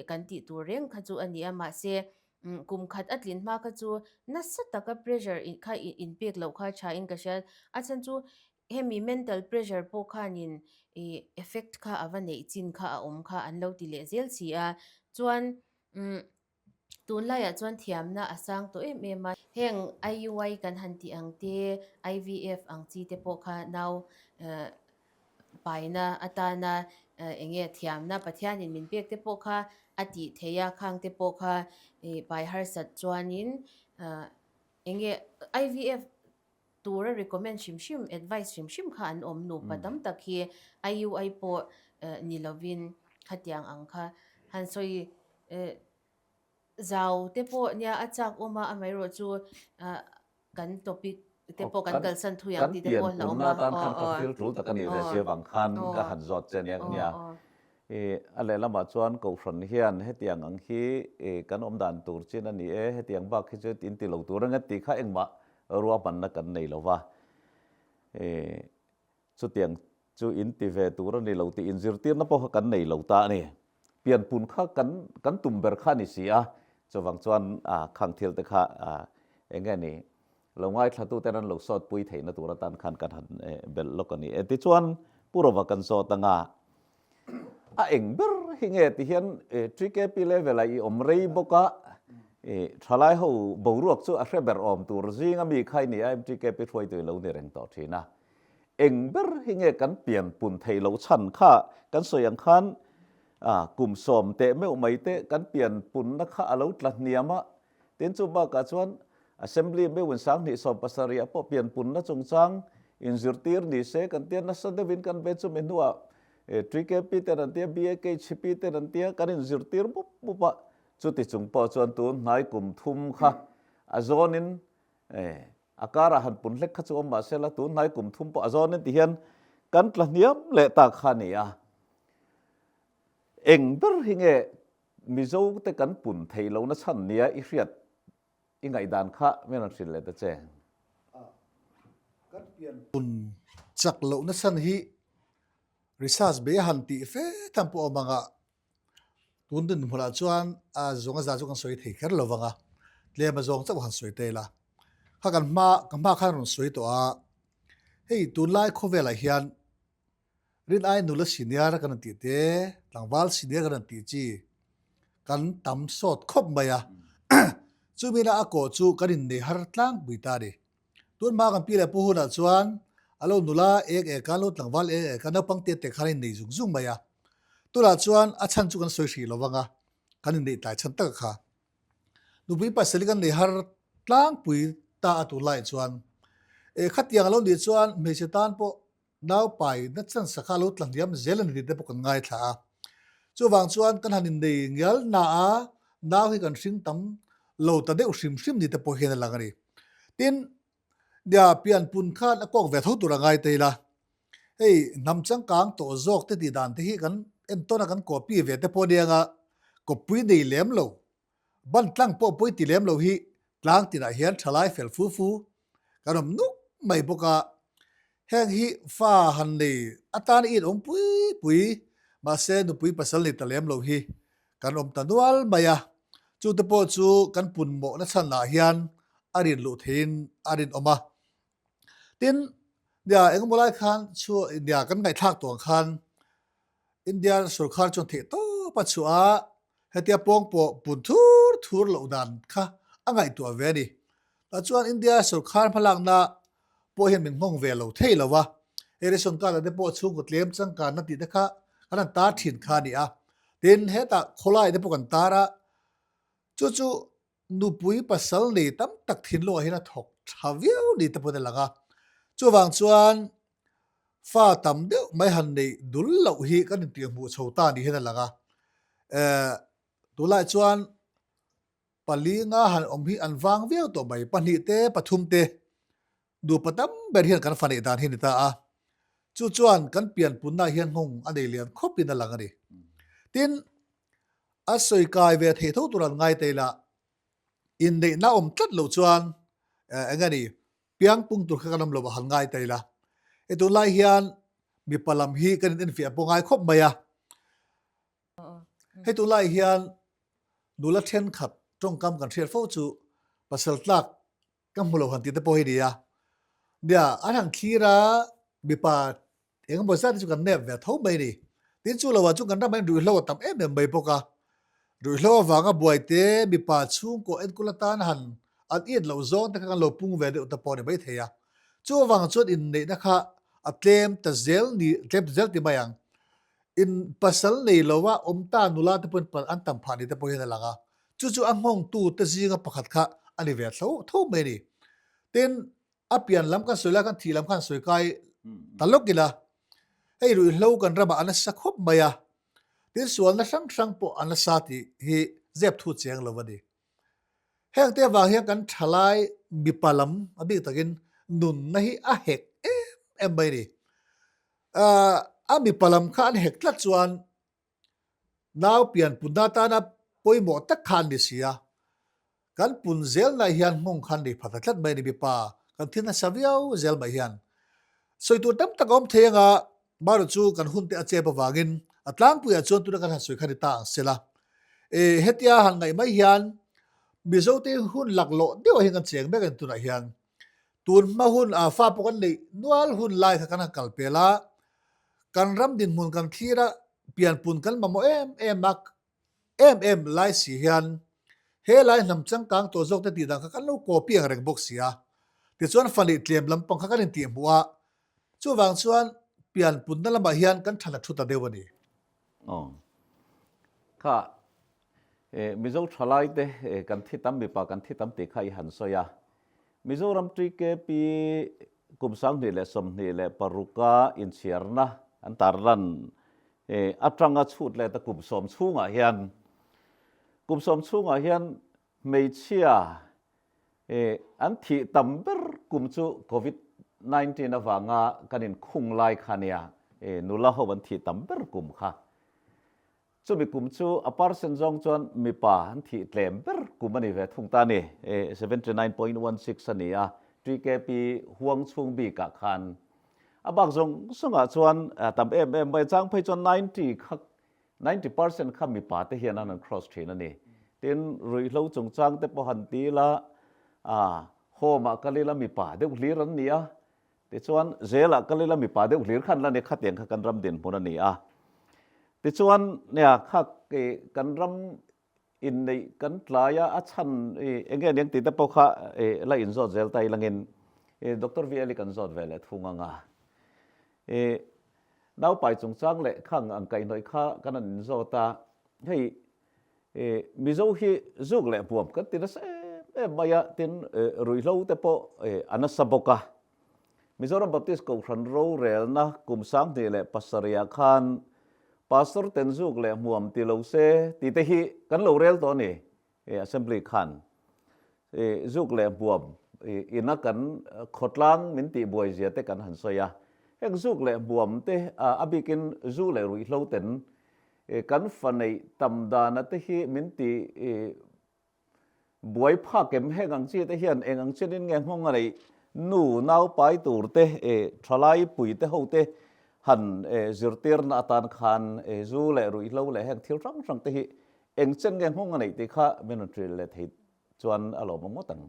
kan tih tur reng kha chu a ni a. Mahse Kum khat a tlin hma kha chu nasa taka pressure kha inpek loh kha tha in ka hria. A chhan chu hemi mental pressure pawh khanin ih effect kha a va neih chin kha a awm kha an lo ti leh zel si a. Chuan umm tunlaiah chuan thiamna a sang tawh em em a. Heng IUI kan han tih ang te, IVF ang chi te pawh kha nau eh paina atana eng nge thiamna Pathianin min pek te pawh kha a tih theih a, khang te pawh kha ih pai harsat chuanin eng nge IVF tura recommend hrim hrim advice hrim hrim kha an awm nupa tam tak hi IUI pawh ni lovin khatiang ang kha han sawi. Zau te pawh nia a chak awm a, amaherawh chu kan topic te pawh kan kalsan thui ang tih te pawh hlauh awm a. Kan pian punna atan khan ka thil tul tak a nih ve si avang khan ka han zawt che nia nia. A lehlamah chuan Kohhran hian hetiang ang hi kan awm dan tur chin a ni e, hetiang bak hi chu in ti lo tur anga tih kha engmah ruahmanna kan nei lo va. Chutiang chu in ti ve tur a ni lo tih inzirtirna pawh kha kan nei lo ta a ni. Pianpun kha kan kan tum ber kha a ni si a, chuvang chuan khang thil te kha eng nge ni lo ngaithlatu ten an lo sawtpui theihna tur atan khan kan han belh lawk a ni e. Tichuan Pu Rova kan zawt anga a eng ber hi nge ti hian TKP level ah i awm rei bawk a, thalai ho boruak chu a hre ber awm tur zinga mi kha i ni a, MTKP hruaitu i lo ni reng tawh thin a. Eng ber hi nge kan pian pun theih loh chhan kha kan sawi ang khan kum sawm teh meuh mai te kan pian punna kha a lo tla hniam a, tin chu bakah chuan Assembly meuhin 2017 ah pawh pian punna chungchang inzirtir ni se kan tia nasa deuhin kan ve chumi hnuah TKP ten an tia BAKHP ten an tia kan inzirtir mup mup a, chuti chung pawh chuan tun hnai kum thum kha a zawnin A karah han pun hlek kha chu awm mahse la tun hnai kum thum pawh a zawn in ti hian kan tla hniam leh ta kha a ni a. Eng ber hi nge Mizo te kan pun theih lohna chhan nia i hriat i ngaihdan kha min rawn hrilh leh ta che. Kan pian pun chak lohna chhan hi research bei a han tih fe tham pawh awm ang a, Tun dinhmunah chuan a zawng a za chu kan sawi thei kher lo vang a, tlem a zawng chauh han sawi ta ila. Kha kan hma ka hma khan rawn sawi tawh a, hei tunlai khawvelah hian rin ai nula senior kan rawn tih te, tlangval senior kan rawn tih chi kan tam sawt khawp mai a. Chumina a kawh chu kan innei har tlangpui ta a ni. Tun hma kan pi leh pu hunah chuan a lo nula ek ek a, lo tlangval ek ek a, naupang te te khan a innei zung zung mai a. Tunah chuan a chhan chu kan sawi hrih lo vang a, kan inneih tlai chhan tak a kha. Nupui pasal hi kan nei har tlangpui ta a tur laiah chuan e khatiang a lo nih chuan hmeichhe tan pawh Naupai na chansa kha lo tla hniam zel a ni tih te pawh kan ngaithla a. Chuvang chuan kan han innei ngial na a, nau hi kan hring tam lo ta deuh hrim hrim ni te pawh hian a lang a ni. Tin, nia pianpun khan a kawk ve tho tur a ngai ta ila, hei hnam changkang tawh zawk te tih dan te hi kan entawn a kan copy ve te pawh a nia nga, kawppui nei lem lo Ban tlang pawh pawi ti lem lo hi tlang tinah hian thalai fel fu fu kan awm nuk mai bawk a, heng hi fa han nei atan in awm pui pui mahse nupui pasal nei ta lem lo hi kan awm ta nual mai a, chute pawh chu kan pun mawhna chhanah hian a rin luh theiin a rinawm a. Tin, nia engemaw lai khan chu nia kan ngaihthlak tawh ang khan India sorkar chuan theih tawp a chhuah a, hetia pawng pawh pun thur thur loh dan kha a ngaihtuah ve a ni. Tah chuan India sorkar hmalakna pawh hian min nghawng ve lo thei lo va, hei ration card ah te pawh chhungkaw tlem changkanna tih te kha kan han tar thin kha a ni a. Tin, hetah khawlai te pawh kan tar a, chu chu Nupui pasal nei tam tak thinlungah hian a thawk tha viau ni te pawhin a lang a. Chuvang chuan fa tam deuh mai han neih dul loh hi kan intihhmuh chho ta ni hian a lang a. Eh, tunlaiah chuan pali nga han awm hi an vang viau tawh mai, pahnih te pathum te nupa tam ber hian kan fa neih dan hi a ni ta a. Chu chuan kan pianpunna hian nghawng a nei lian khawpin a lang a ni. Tin, A sawi kai ve thei tho tur an ngai ta ila, inneihna awm tlat loh chuan eng nge ni, piang pung tur kha kan awm lo a han ngai ta ila. Hei tunlai hian mipa lam hi kan in enfiah pawh ngai khawp mai a. Hei tunlai hian nula thenkhat tawngkam kan hriat fo chu pasal tlak ka hmu lo han tih te pawh hi ni a. Nia, an han thlir a, mipa eng emaw zat hi chu kan nep ve tho mai a ni. Tin chu lo ah chuan kan ramah hian ruihhlo a tam em em mai bawk a. Ruihhlo avanga buai te, mipa chhungkaw enkawl atan han an it loh zawng te kha kan lo pung ve deuh ta pawh a ni maithei a. Chu avang chuan inneihna kha a tlem ta zel ni, tlem ta zel ti mai ang. In pasal nei lova awm ta nula te pawhin an tam phah ni te pawh hian a lang a. Chu chu a nghawngtu te zinga pakhat kha a ni ve tho tho mai a ni. Tin, a pian lam kan sawi lai khan thih lam khan sawi kai ta lawk ila, hei ruihhlo kan ramah a nasa khawp mai a, tin sualna hrang hrang pawh a nasa tih hi zep thu cheng lo a ni. Heng te avang hian kan thalai mipa lam a bik takin nunna hi a hek em em mai a ni. A mipa lam kha an hek tlat chuan nau pian punna atana pawimawh tak kha an ni si a, kan pun zelna hian nghawng kha an nei pha ta tlat mai a ni mipa kan thil nasa viau zel mai hian. Sawi tur tam tak a awm thei anga marawh chu kan hun te a chep avangin a tlangpuiah chuan tuna kan han sawi kha ni ta ang sela. E hetia han ngaih mai hian Mizote hun laklawh deuhah hian kan cheng mek a ni tunah hian. Tun hma hun a fa pawh kan neih nual hun lai kha kan han kal pel a, kan ram dinhmun kan thlir a, pianpun kan mamawh em em a, em em lai si hian he lai hnam changkang tawh zawk te tih dan kha kan lo copy ang reng bawk si a. Tichuan fa leh tlem lampang kha kan intihhmuh a, chuvang chuan pianpunna lamah hian kan than a thu ta deuh a ni. Aw. Kha Mizo thalaite kan thi tam mipa kan thi tam tih kha i han sawi a. Mizoram TKP kum 2026a inchhiarna an tarlan atanga chhut let a kum sawm chhungah hian kum sawm chhungah hian hmeichhia an thih tam ber kum chu Covid 19 avanga kan inkhung lai kha nia nula ho an thih tam ber kum kha. Chumi kum chu a percent zawng chuan mipa an thih tlem ber kum a ni ve thung ta a ni. 79.16 a ni a, TKP huang chhung bikah khan. A bak zawng zawngah chuan tam em em mai, chang phei chuan 90 kha, 90 percent kha mipa te hian an han cross thin a ni. Tin, ruihhlo chungchang te pawh han ti ila, home ah kal ila mipa deuh hlir an ni a, Tichuan, zelah kal ila mipa deuh hlir khan la ni khatiang kha kan ram dinhmun a ni a. Tichuan, nia kha kan ram inneih kan tlai a, a chhan eng nge niang tih te pawh kha la inzawt zel ta ilangin Doctor VL i kan zawt ve leh thung ang a. Naupai chungchang leh khang ang kaihhnawih kha kan han inzawt a, hei Mizo hi zuk leh hmuam kan ti nasa em em mai a, tin ruihhlo te pawh a nasa bawk a. Mizoram Baptist Kohhran rorelna kum 2007 ah khan Pastor ten zuk leh hmuam ti lo se tih te hi kan lo rel tawh a ni, Assembly khan. Zuk leh hmuam ina kan khawtlang min tih buai zia te kan han sawi a. Heng zuk leh hmuam te a bikin zu leh ruihhlo ten Kan fa neih tam dana te hi min ti buai phak em? Heng ang chi te hian eng ang chenin nge nghawng a neih? Nu nau pai tur te, thalai pui te ho te han zirtirna atan khan zu leh ruihhlo leh heng thil hrang hrang te hi eng chen nge nghawng a neih tih kha min rawn ṭil leh thei chuan a lawm ngawt ang.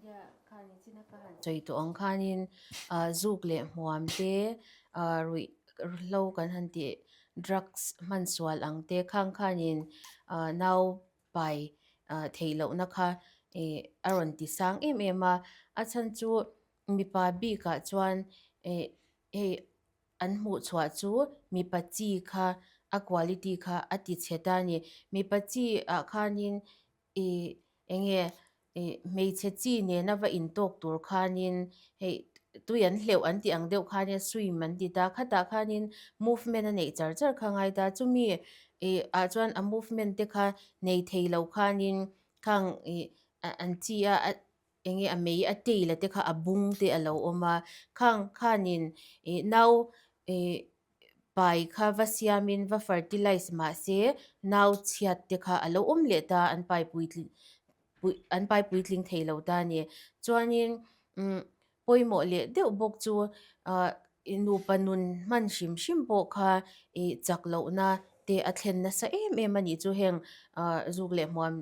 Nia, khani china ka han sawi tawh ang khanin zuk leh hmuam te, ruih hlo kan han tih drugs hman sual ang te khang khanin nau pai theih lohna kha a rawn ti sang em em a. A chhan chu mipa bikah chuan hei an hmuh chhuah chu mipa chi kha a quality kha a ti chhe ta a ni. Mipa chi ah khanin ih eng nge ih hmeichhe chi nena va intawk tur khanin hei tui an hleuh an tih ang deuh khanin swim an ti ta khatah khanin movement a neih char char kha ngai ta chumi ih ah chuan a movement te kha nei thei lo khanin khang ih an chi a eng nge a mei a tail a te kha a bung te a lo awm a khang khanin ih nau ih pai kha va siamin va fertilize mahse nau chhiat te kha a lo awm leh ta an pai puitling an pai puitling thei lo ta a ni chuanin umm pawimawh leh deuh bawk chu ah nupa nun hman hrim hrim pawh kha ih chak lohna te a thlen nasa em em a nih chu heng ah zuk leh hmuam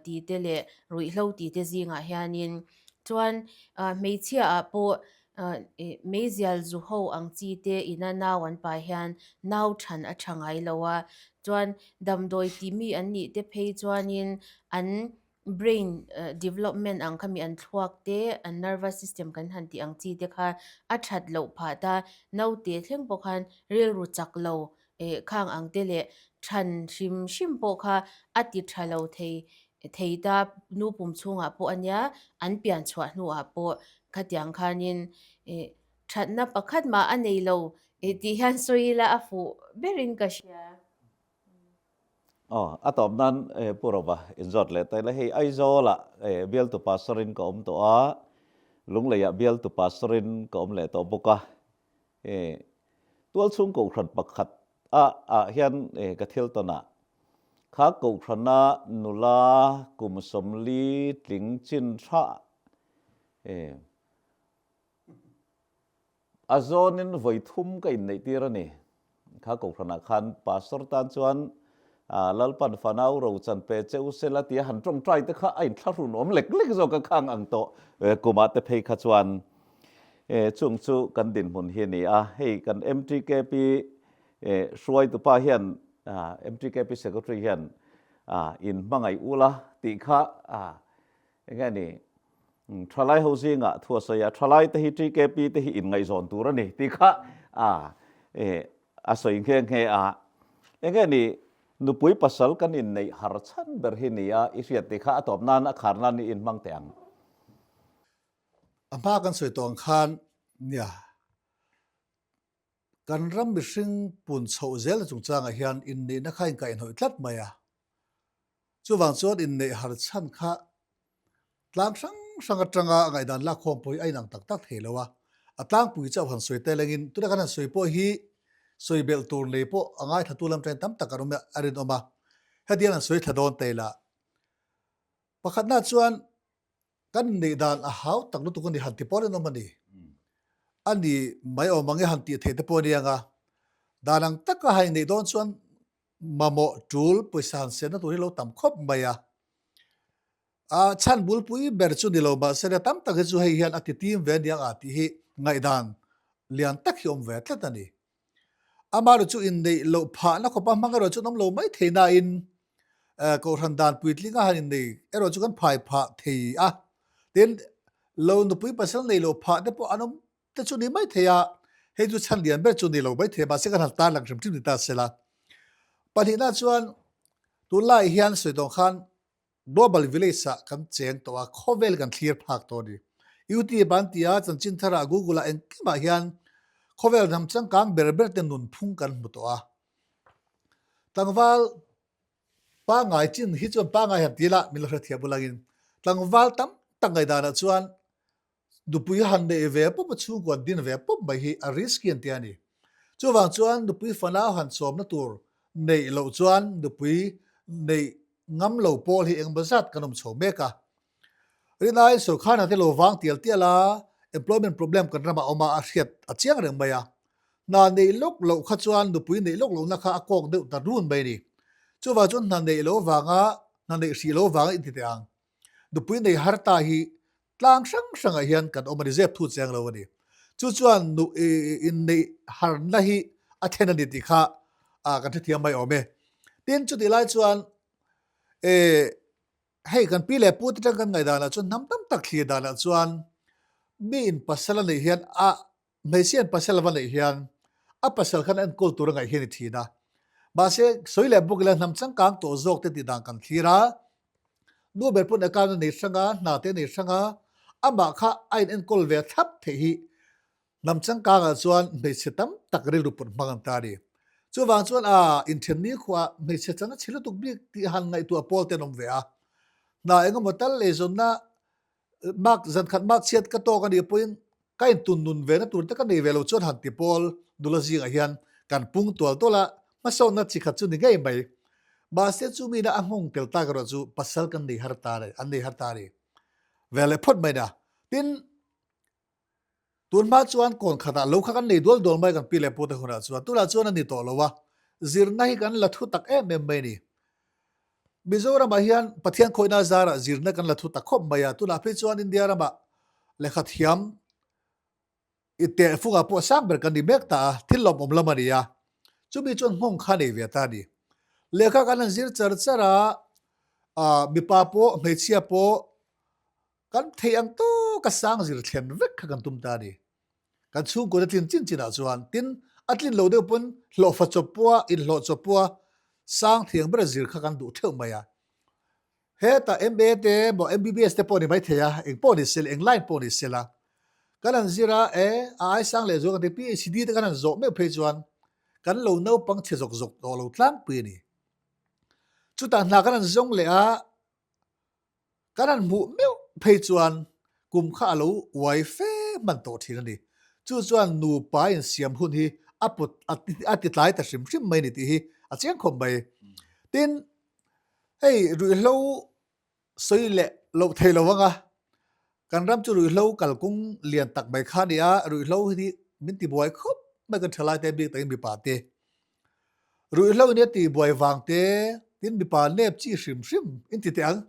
tih te leh ruihhlo tih te zingah hianin chuan ah hmeichhia ah pawh ah ih meizial zu ho ang chi te ina nau an pai hian nau than a tha ngai lo a chuan damdawi ti mi an nih te phei chuanin an brain development ang kha mi an thluak te an nervous system kan han tih ang chi te kha a that loh phah ta naute thleng pawh khan rilru chak lo eh khang ang te leh than hrim hrim pawh kha a ti tha lo thei thei ta nu pum chhungah pawh a nia an pian chhuah hnuah pawh khatiang khanin eh thatna pakhat mah a nei lo eh tih hian sawi ila a fuh berin ka hria. Aw, a tawp nan Pu Rova inzawt leh ta ila, hei Aizawlah bialtu pastor-in ka awm tawh a, Lungleiah bialtu pastor-in ka awm leh tawh bawk a. Tualchhung kohhran pakhat ah ah hian ka thil tawn ah kha kohhrana nula kum 40 tling chin thlah A zawnin vawi thum ka inneih tir a ni. Kha kohhranah khan Pastor tan chuan Lalpan fanau rochan pe che u sela tia han tawngtai te kha a inthlahrun awm lek lek zawk a khang ang tawh kumah te phei kha chuan chung chu kan dinhmun hi a ni a. Hei kan MTKP hruaitupa hian MTKP Secretary hian inhmangaih ula tih kha Enge a ni? Thalai ho zingah thu a sawi a, thalai te hi TKP te hi inngaihzawn tur a ni tih kha a sawi nghe nghe a. Enge a ni? Nupui pasal kan inneih har chhan ber hi ni a, i hriat tih kha a tawp nan a khar nan i inhmang teh ang. A hma kan sawi tawh ang khan nia, kan ram mihring pun chhoh zelna chungchangah hian inneihna kha inkaihhnawih tlat mai a. Chuvang chuan inneih har chhan kha tlang hrang hrang atanga a ngaihdan lakkhawm pawh hi a inang tak tak thei lo a, a tlangpui chauh han sawi tel angin tuna kan han sawi pawh hi sawi belh tur nei pawh a ngaithlatu lam ṭain tam tak an awm a rinawm a, hetiang han sawi thla dawn ta ila. Pakhatna chuan kan inneih dan a hau tak lutuk a ni han ti pawh rinawm a ni. A ni mai awm ang e han tih theih te pawh a ni ang a, dan ang taka han inneih dawn chuan mamawh tul pawisa han siamna tur hi lo tam khawp mai a. A chhan bulpui ber chu ni lo mahse nia tam tak hi chu hei hian a ti tim ve aniang a tih hi ngaihdan lian tak hi awm ve tlat a ni. Amaherawhchu chu inneih loh phahna khawpa hmang erawh chu an awm lo mai thei nain kohhran dan puitlinga han innei erawh chu kan phai phah thei a. Tin, lo nupui pasal nei loh phah te pawh an awm te chu ni mai thei a, hei chu chhan lian ber chu ni lo mai thei a, mahse kan han tarlang hrim hrim ni ta se la. Pahnihna chuan tunlai hian sawi tawng khan Global Village ah kan cheng tawh a, khawvel kan thlir phak tawh a ni. YouTube an ti a, chanchin tharah Google ah engkimah hian khawvel hnam changkang ber ber te nunphung kan hmu tawh a. Tlangval pangai chin hi chuan pangai han ti la, min lo hrethiam ulangin tlangval tam tak ngaihdanah chuan Nupui han neih ve pawp a chhungkaw an din ve pawp mai hi a risky an ti a ni. Chuvang chuan nupui fanau han chawmna tur neih loh chuan nupui neih ngam lo pawl hi engmaw zat kan awm chho mek a. Rinai sorkar hna te lo vang tial tial a, employment problem kan ramah awm a a hriat a chiang reng mai a. Hna neih lawk loh kha chuan nupui neih lawk lohna kha a kawk deuh ta run mai a ni. Chuvang chuan hna neih lo vanga hna neih hrih lo vanga inti teh ang. Nupui nei har ta hi Tlang hrang hrangah hian kan awm a ni, zep thu chiang lo a ni. Chu chuan nu inneih harna hi a thlen a ni tih kha kan hrethiam mai awm e. Tin, chutih lai chuan hei kan pi leh pu te tang kan ngaihdanah chuan hnam tam tak thlir danah chuan mi in pasal a neih hian a hmeichhia in pasal a va neih hian a pasal khan a enkawl tur a ngaih hian i thin a. Mahse, sawi leh bawk ila hnam changkang tawh zawk te tih dan kan thlir a, Nu ber pawn account a nei hrang a, hna te a nei hrang a, amah kha a in enkawl ve thlap theih hi hnam changkangah chuan hmeichhe tam tak rilru pawt hmang an ta a ni. Chuvang chuan a inthen ni khuah hmeichhe chang a chhe lutuk bik tih han ngaihtuah pawl te an awm ve a. Hna engemaw tal eizawnna mark zankhat mark chhiat ka tawk a nih pawhin Ka intun nun ve na tur te ka nei ve lo chuan han ti pawl nula zingah hian kan pung tual tual a, hmasawnna chi khat chu ni ngei mai. Mahse chu mina a nghawng tel tak erawh chu pasal kan nei har ta a an nei har ta a ni ve leh phawt mai nia. Tin, tun hma chuan kawn khatah lo kha kan nei dual dual mai kan pi leh pu te hunah chuan tunah chuan a ni tawh lo a, zirna hi kan la thu tak em em mai a ni. Mizoramah hian Pathian khawihna zarah zirna kan la thu ta khawp mai a, tunah phei chuan India ramah lehkha thiam i tehfungah pawh sang ber kan ni mek ta a, thil lawmawm lam a ni a, chumi chuan nghawng kha nei ve ta a ni. Lehkha kan han zir char char a, ah mipa pawh hmeichhia pawh kan theih ang tawka sang zir thlen vek kha kan tum ta a ni. Kan chhungkaw a tlin chin chinah chuan tin a tlin lo deuh pawn hlawhfa chawp pawha inhlawh chawp pawha sang thiang bera zir kha kan duh theuh mai a. Hetah MA te emaw MBBS te pawh ni mai thei a, eng pawh ni sela, eng line pawh ni sela kan han zir a, e a ai sang leh zual kan ti PhD te kan han zawh meuh phei chuan kan lo naupang chhe zawk zawk tawh lo tlangpui a ni. Chutah hna kan han zawng leh a, kan han hmuh meuh phei chuan kum kha a lo uai fe hman tawh thin a ni. Chu chuan nupa insiam hun hi a put a ti tlai ta hrim hrim mai a ni tih hi a chiang khawp mai. Tin, hei ruihhlo sawi leh loh thei lo anga kan ram chu ruihhlo kalkung lian tak mai kha a ni a, ruihhlo hi min ti buai khawp mai kan thalai te bik takin mipa te. Ruihhlo in a ti buai vang te tin mipa nep chi hrim hrim in ti teh ang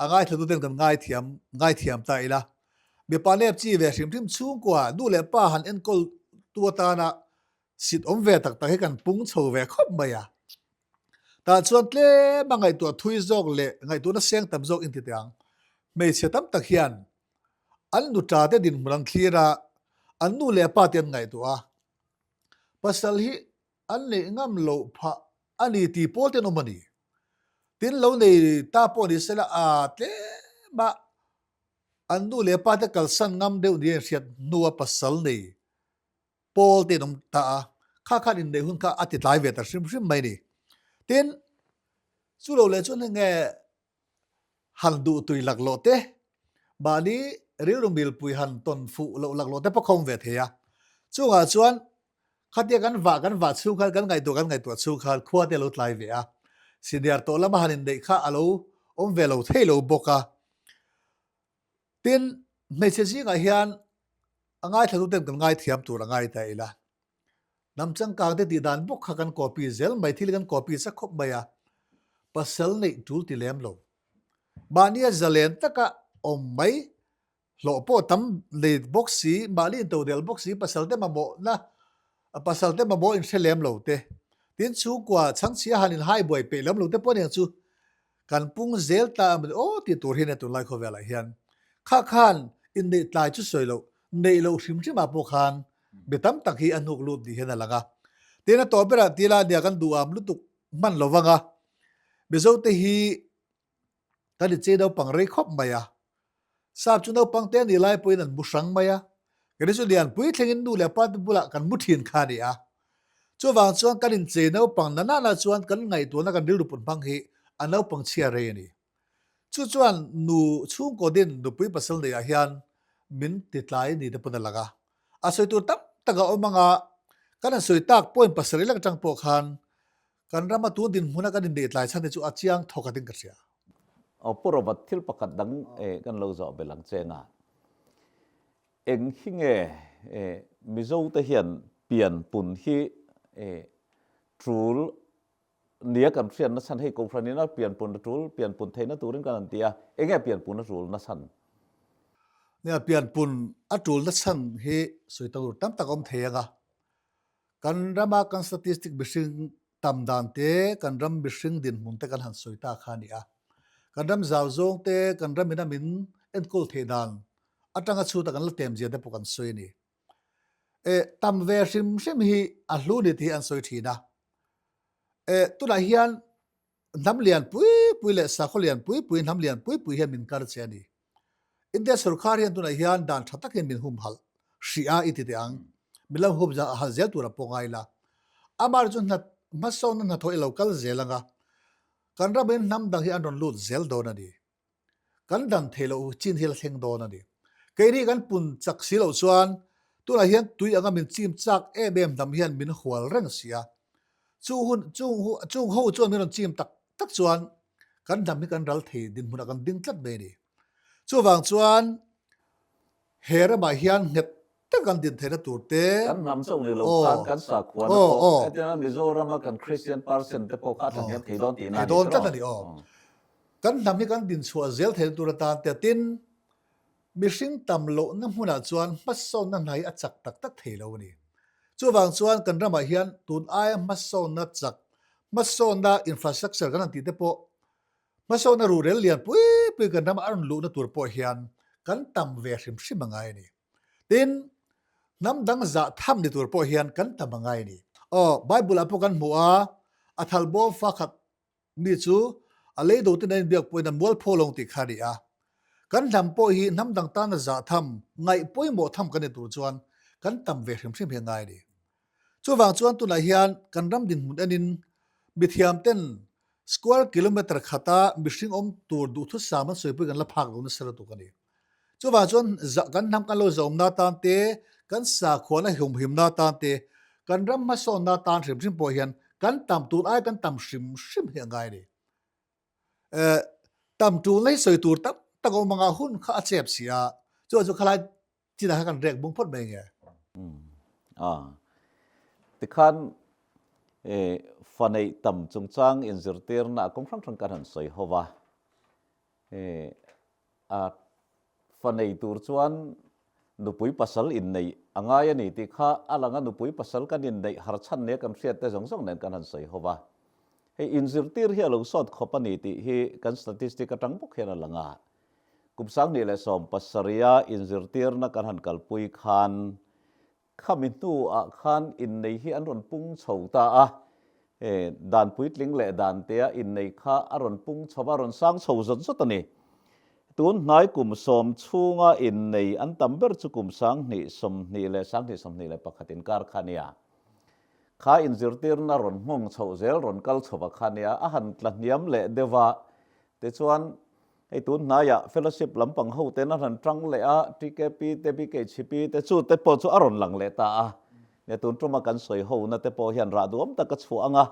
a ngaithla tu ten kan ngaithiam ngaithiam ta ila. Mipa nep chi ve hrim hrim chhungkua nu leh pa han enkawl tu atana sit awm ve tak tak hi kan pung chho ve khawp mai a. Tah chuan tlem a ngaihtuah thui zawk leh ngaihtuahna seng tam zawk in ti teh ang. Hmeichhe tam tak hian an nuta te dinhmun an thlir a, an nu leh pa te an ngaihtuah a. Pasal hi an neih ngam loh phah a ni tih pawl te an awm a ni. Tin lo nei ta pawh ni sela a tlem a an nu leh pa te kalsan ngam deuh ni a inhriat hnua pasal nei pawl te an awm ta a, kha khan inneih hun kha a ti tlai ve ta hrim hrim mai a ni. Tin, chu lo leh chuan enge han duh tui laklawh te, mahni rilru milpui han tawn fuh loh laklawh te pawh kha awm ve thei a. Chungah chuan khatia kan vah kan vah chhung khan kan ngaihtuah kan ngaihtuah chhung khan khua te a lo tlai ve a, senior tawh lama han inneih kha a lo awm ve lo thei lo bawk a. Tin, hmeichhe zingah hian a ngaithla tuten kan ngaithiam tur a ngai ta ila. Hnam changkang te tih dan bawk kha kan copy zel mai, thil kan copy chak khawp mai a, pasal neih tul ti lem lo. Mahnia zalen taka awm mai, hlawh pawh tam nei bawk si, mahni intodel bawk si, pasal te mamawhna, pasal te mamawh inhre lem lo te, tin chhungkua chhangchhia han inhai buai peih lem lo te pawh aniang chu Kan pung zel ta a mawni aw tih tur hian a tunlai khawvelah hian kha khan inneih tlai chu sawi loh, neih loh hrim hrim ah pawh khan mi tam tak hi a hnuk lut ni hian a lang a. Tin a tawh berah tila nia kan duh am lutuk hman lo vang a, Mizo te hi kan inchei naupang rei khawp mai a, Sap chu naupang te anih lai pawhin an mu hrang mai a, kei chu lianpui thlengin nu leh pa te bulah kan mu thin kha a ni a. Chuvang chuan kan inchei naupang na nana chuan kan ngaihtuahna kan rilru put hmang hi a naupang chhia rei a ni. Chu chuan nu chhungkaw din nupui pasal neiah hian min titlai ni te pawn a lang a. A sawi tur tam tak a awm anga kan han sawi tak point pasarih lek atang pawh khan Kan rama tun dinhmuna kan inneih tlai chhan hi chu a chiang thawk atin ka hria. Aw Pu Robert thil pakhat dang kan lo zawh belh ang che nga. Eng hi nge Mizo te hian pian pun hi tul nia kan hriat na chhan hei Kohhran ina pian pun a tul pian pun theihna turin kan han ti a, eng nge pian pun a tul na chhan? Nia pian pun a tul na chhan hi sawi tur tam tak a awm thei ang a. Kan rama kan statistic mihring tam dan te, kan ram mihring dinhmun te kan han sawi ta kha a ni a. Kan ram zau zawng te, kan ram ina min enkawl theih dan atanga chhuta kan la tem zia te pawh kan sawi a ni. E, tam ve hrim hrim hi a hlu ni tih hi an sawi thin a. E, tunah hian hnam lian pui pui leh sakhaw lian pui pui, hnam lian pui pui hian min kar che a ni. India sorkar hian tunah hian dan tha takin min humhalh hrih a i ti teh ang. Min lo humhalh zel tur a pawh ngai la. Amah chu hna hmasawnna hnathawh i lo kal zel ang a, kan ramin hnam dang hi an rawn lut zel dawn a ni. Kan dan theih loh chin hi la thleng dawn a ni. Keini kan pun chak si loh chuan tunah hian tui anga min chim chak em em hnam hian min hual reng si a. Chu hun chung chung ho chuan min rawn chim tak tak chuan kan hnam hi kan ral thei dinhmunah kan ding tlat mai a ni. Chuvang chuan he ramah hian nghet tak kan din theihna tur te Kan hnam chauh ni lo khan kan sakhuana pawh hetianga Mizorama kan Christian person te pawh kha a thahnem thei dawn tihna a ni Thei dawn tlat a ni aw. Kan hnam hi kan din chhuah zel theihna tur atan te tin mihring tam lohna hmunah chuan hmasawnna hna hi a chak tak tak thei lo a ni. Chuvang chuan kan ramah hian tun aia hmasawnna chak, hmasawnna infrastructure kan han tih te pawh Hmasawnna ruhrel lian pui pui kan rama a rawn luhna tur pawh hian kan tam ve hrim hrim a ngai a ni. Tin, hnam dang zah tham ni tur pawh hian kan tam a ngai a ni. Aw, Bible-ah pawh kan hmu a, a thal bawm fa khat mi chu a lei do ten a inbiak pawhin a mualpho lawng tih kha a ni a. Kan hnam pawh hi hnam dang tana zah tham, ngaih pawimawh tham kan ni tur chuan kan tam ve hrim hrim hi a ngai a ni. Chuvang chuan tunah hian kan ram dinhmun enin mithiam ten. Square kilometre khata mihring awm tur duhthusam an sawipui kan la phak lo nasa lutuk a ni. Chuvang chuan kan hnam kan lo zawmna atan te, kan sakhuana humhimna atan te, kan ram hmasawnna atan hrim hrim pawh hian kan tam tur ai kan tam hrim hrim hi a ngai a ni. Tam tulna hi sawi tur tam tak a awm anga hun kha a chep si a, chuan chu khalai Chinah kha kan rek bung phawt mai nge? A, tikhan fa neih tam chungchang inzirtirna a kawng hrang hrang kan han sawi ho va. A fa nei tur chuan nupui pasal inneih a ngai a ni tih kha a lang a, nupui pasal kan inneih har chhan nia kan hriat te zawng zawng nen kan han sawi ho va. Hei inzirtir hi a lo sawt khawp a ni tih hi kan statistic atang bawk hian a lang a. Kum 2017-a inzirtirna kan han kalpui khan khami hnuah khan innei hi an rawn pung chho ta a, dan puitling leh dan tea innei kha a rawn pung chho va, a rawn sang chho zawt zawt a ni. Tun hnai kum sawm chhunga innei an tam ber chu kum 2020 leh 2021 inkar kha a nia. Kha inzirtirna rawn nghawng chhoh zel rawn kal chho va kha a nia, a han tla hniam leh deuh a, tichuan Hei tun hnaiah fellowship lampang ho ten a rawn tang leh a, TKP te, BKHP te chu te pawh chu a rawn lang leh ta a. Nia tun tuma kan sawi ho na te pawh hian rah duam tak a chhuah ang a.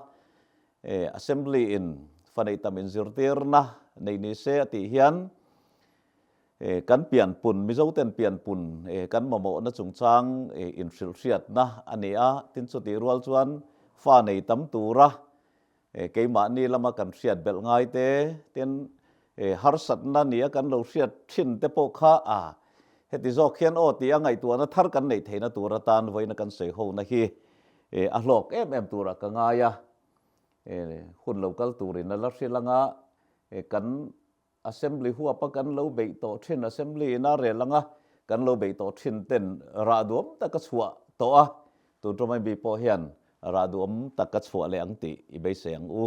Assembly in fa neih tam inzirtirna nei ni se a tih hian kan pianpun, Mizo ten pianpun kan mamawhna chungchang inhrilhhriatna a ni a. Tin chutih rual chuan fa nei tam tura Keimahni lama kan hriat belh ngai te, tin harsatna nia kan lo hriat thin te pawh kha a heti zawk hian aw tia ngaihtuahna thar kan neih theihna tur atan vawiina kan sawi hona hi a hlawk em em turah ka ngai a, hun lo kal turin a la hrilh anga kan Assembly huapa kan lo beih tawh thin, Assembly ina rel anga kan lo beih tawh thin ten rah duam tak a chhuah tawh a, tun ṭawm mi pawh hian rah duam tak a chhuah leh ang tih i beisei ang u.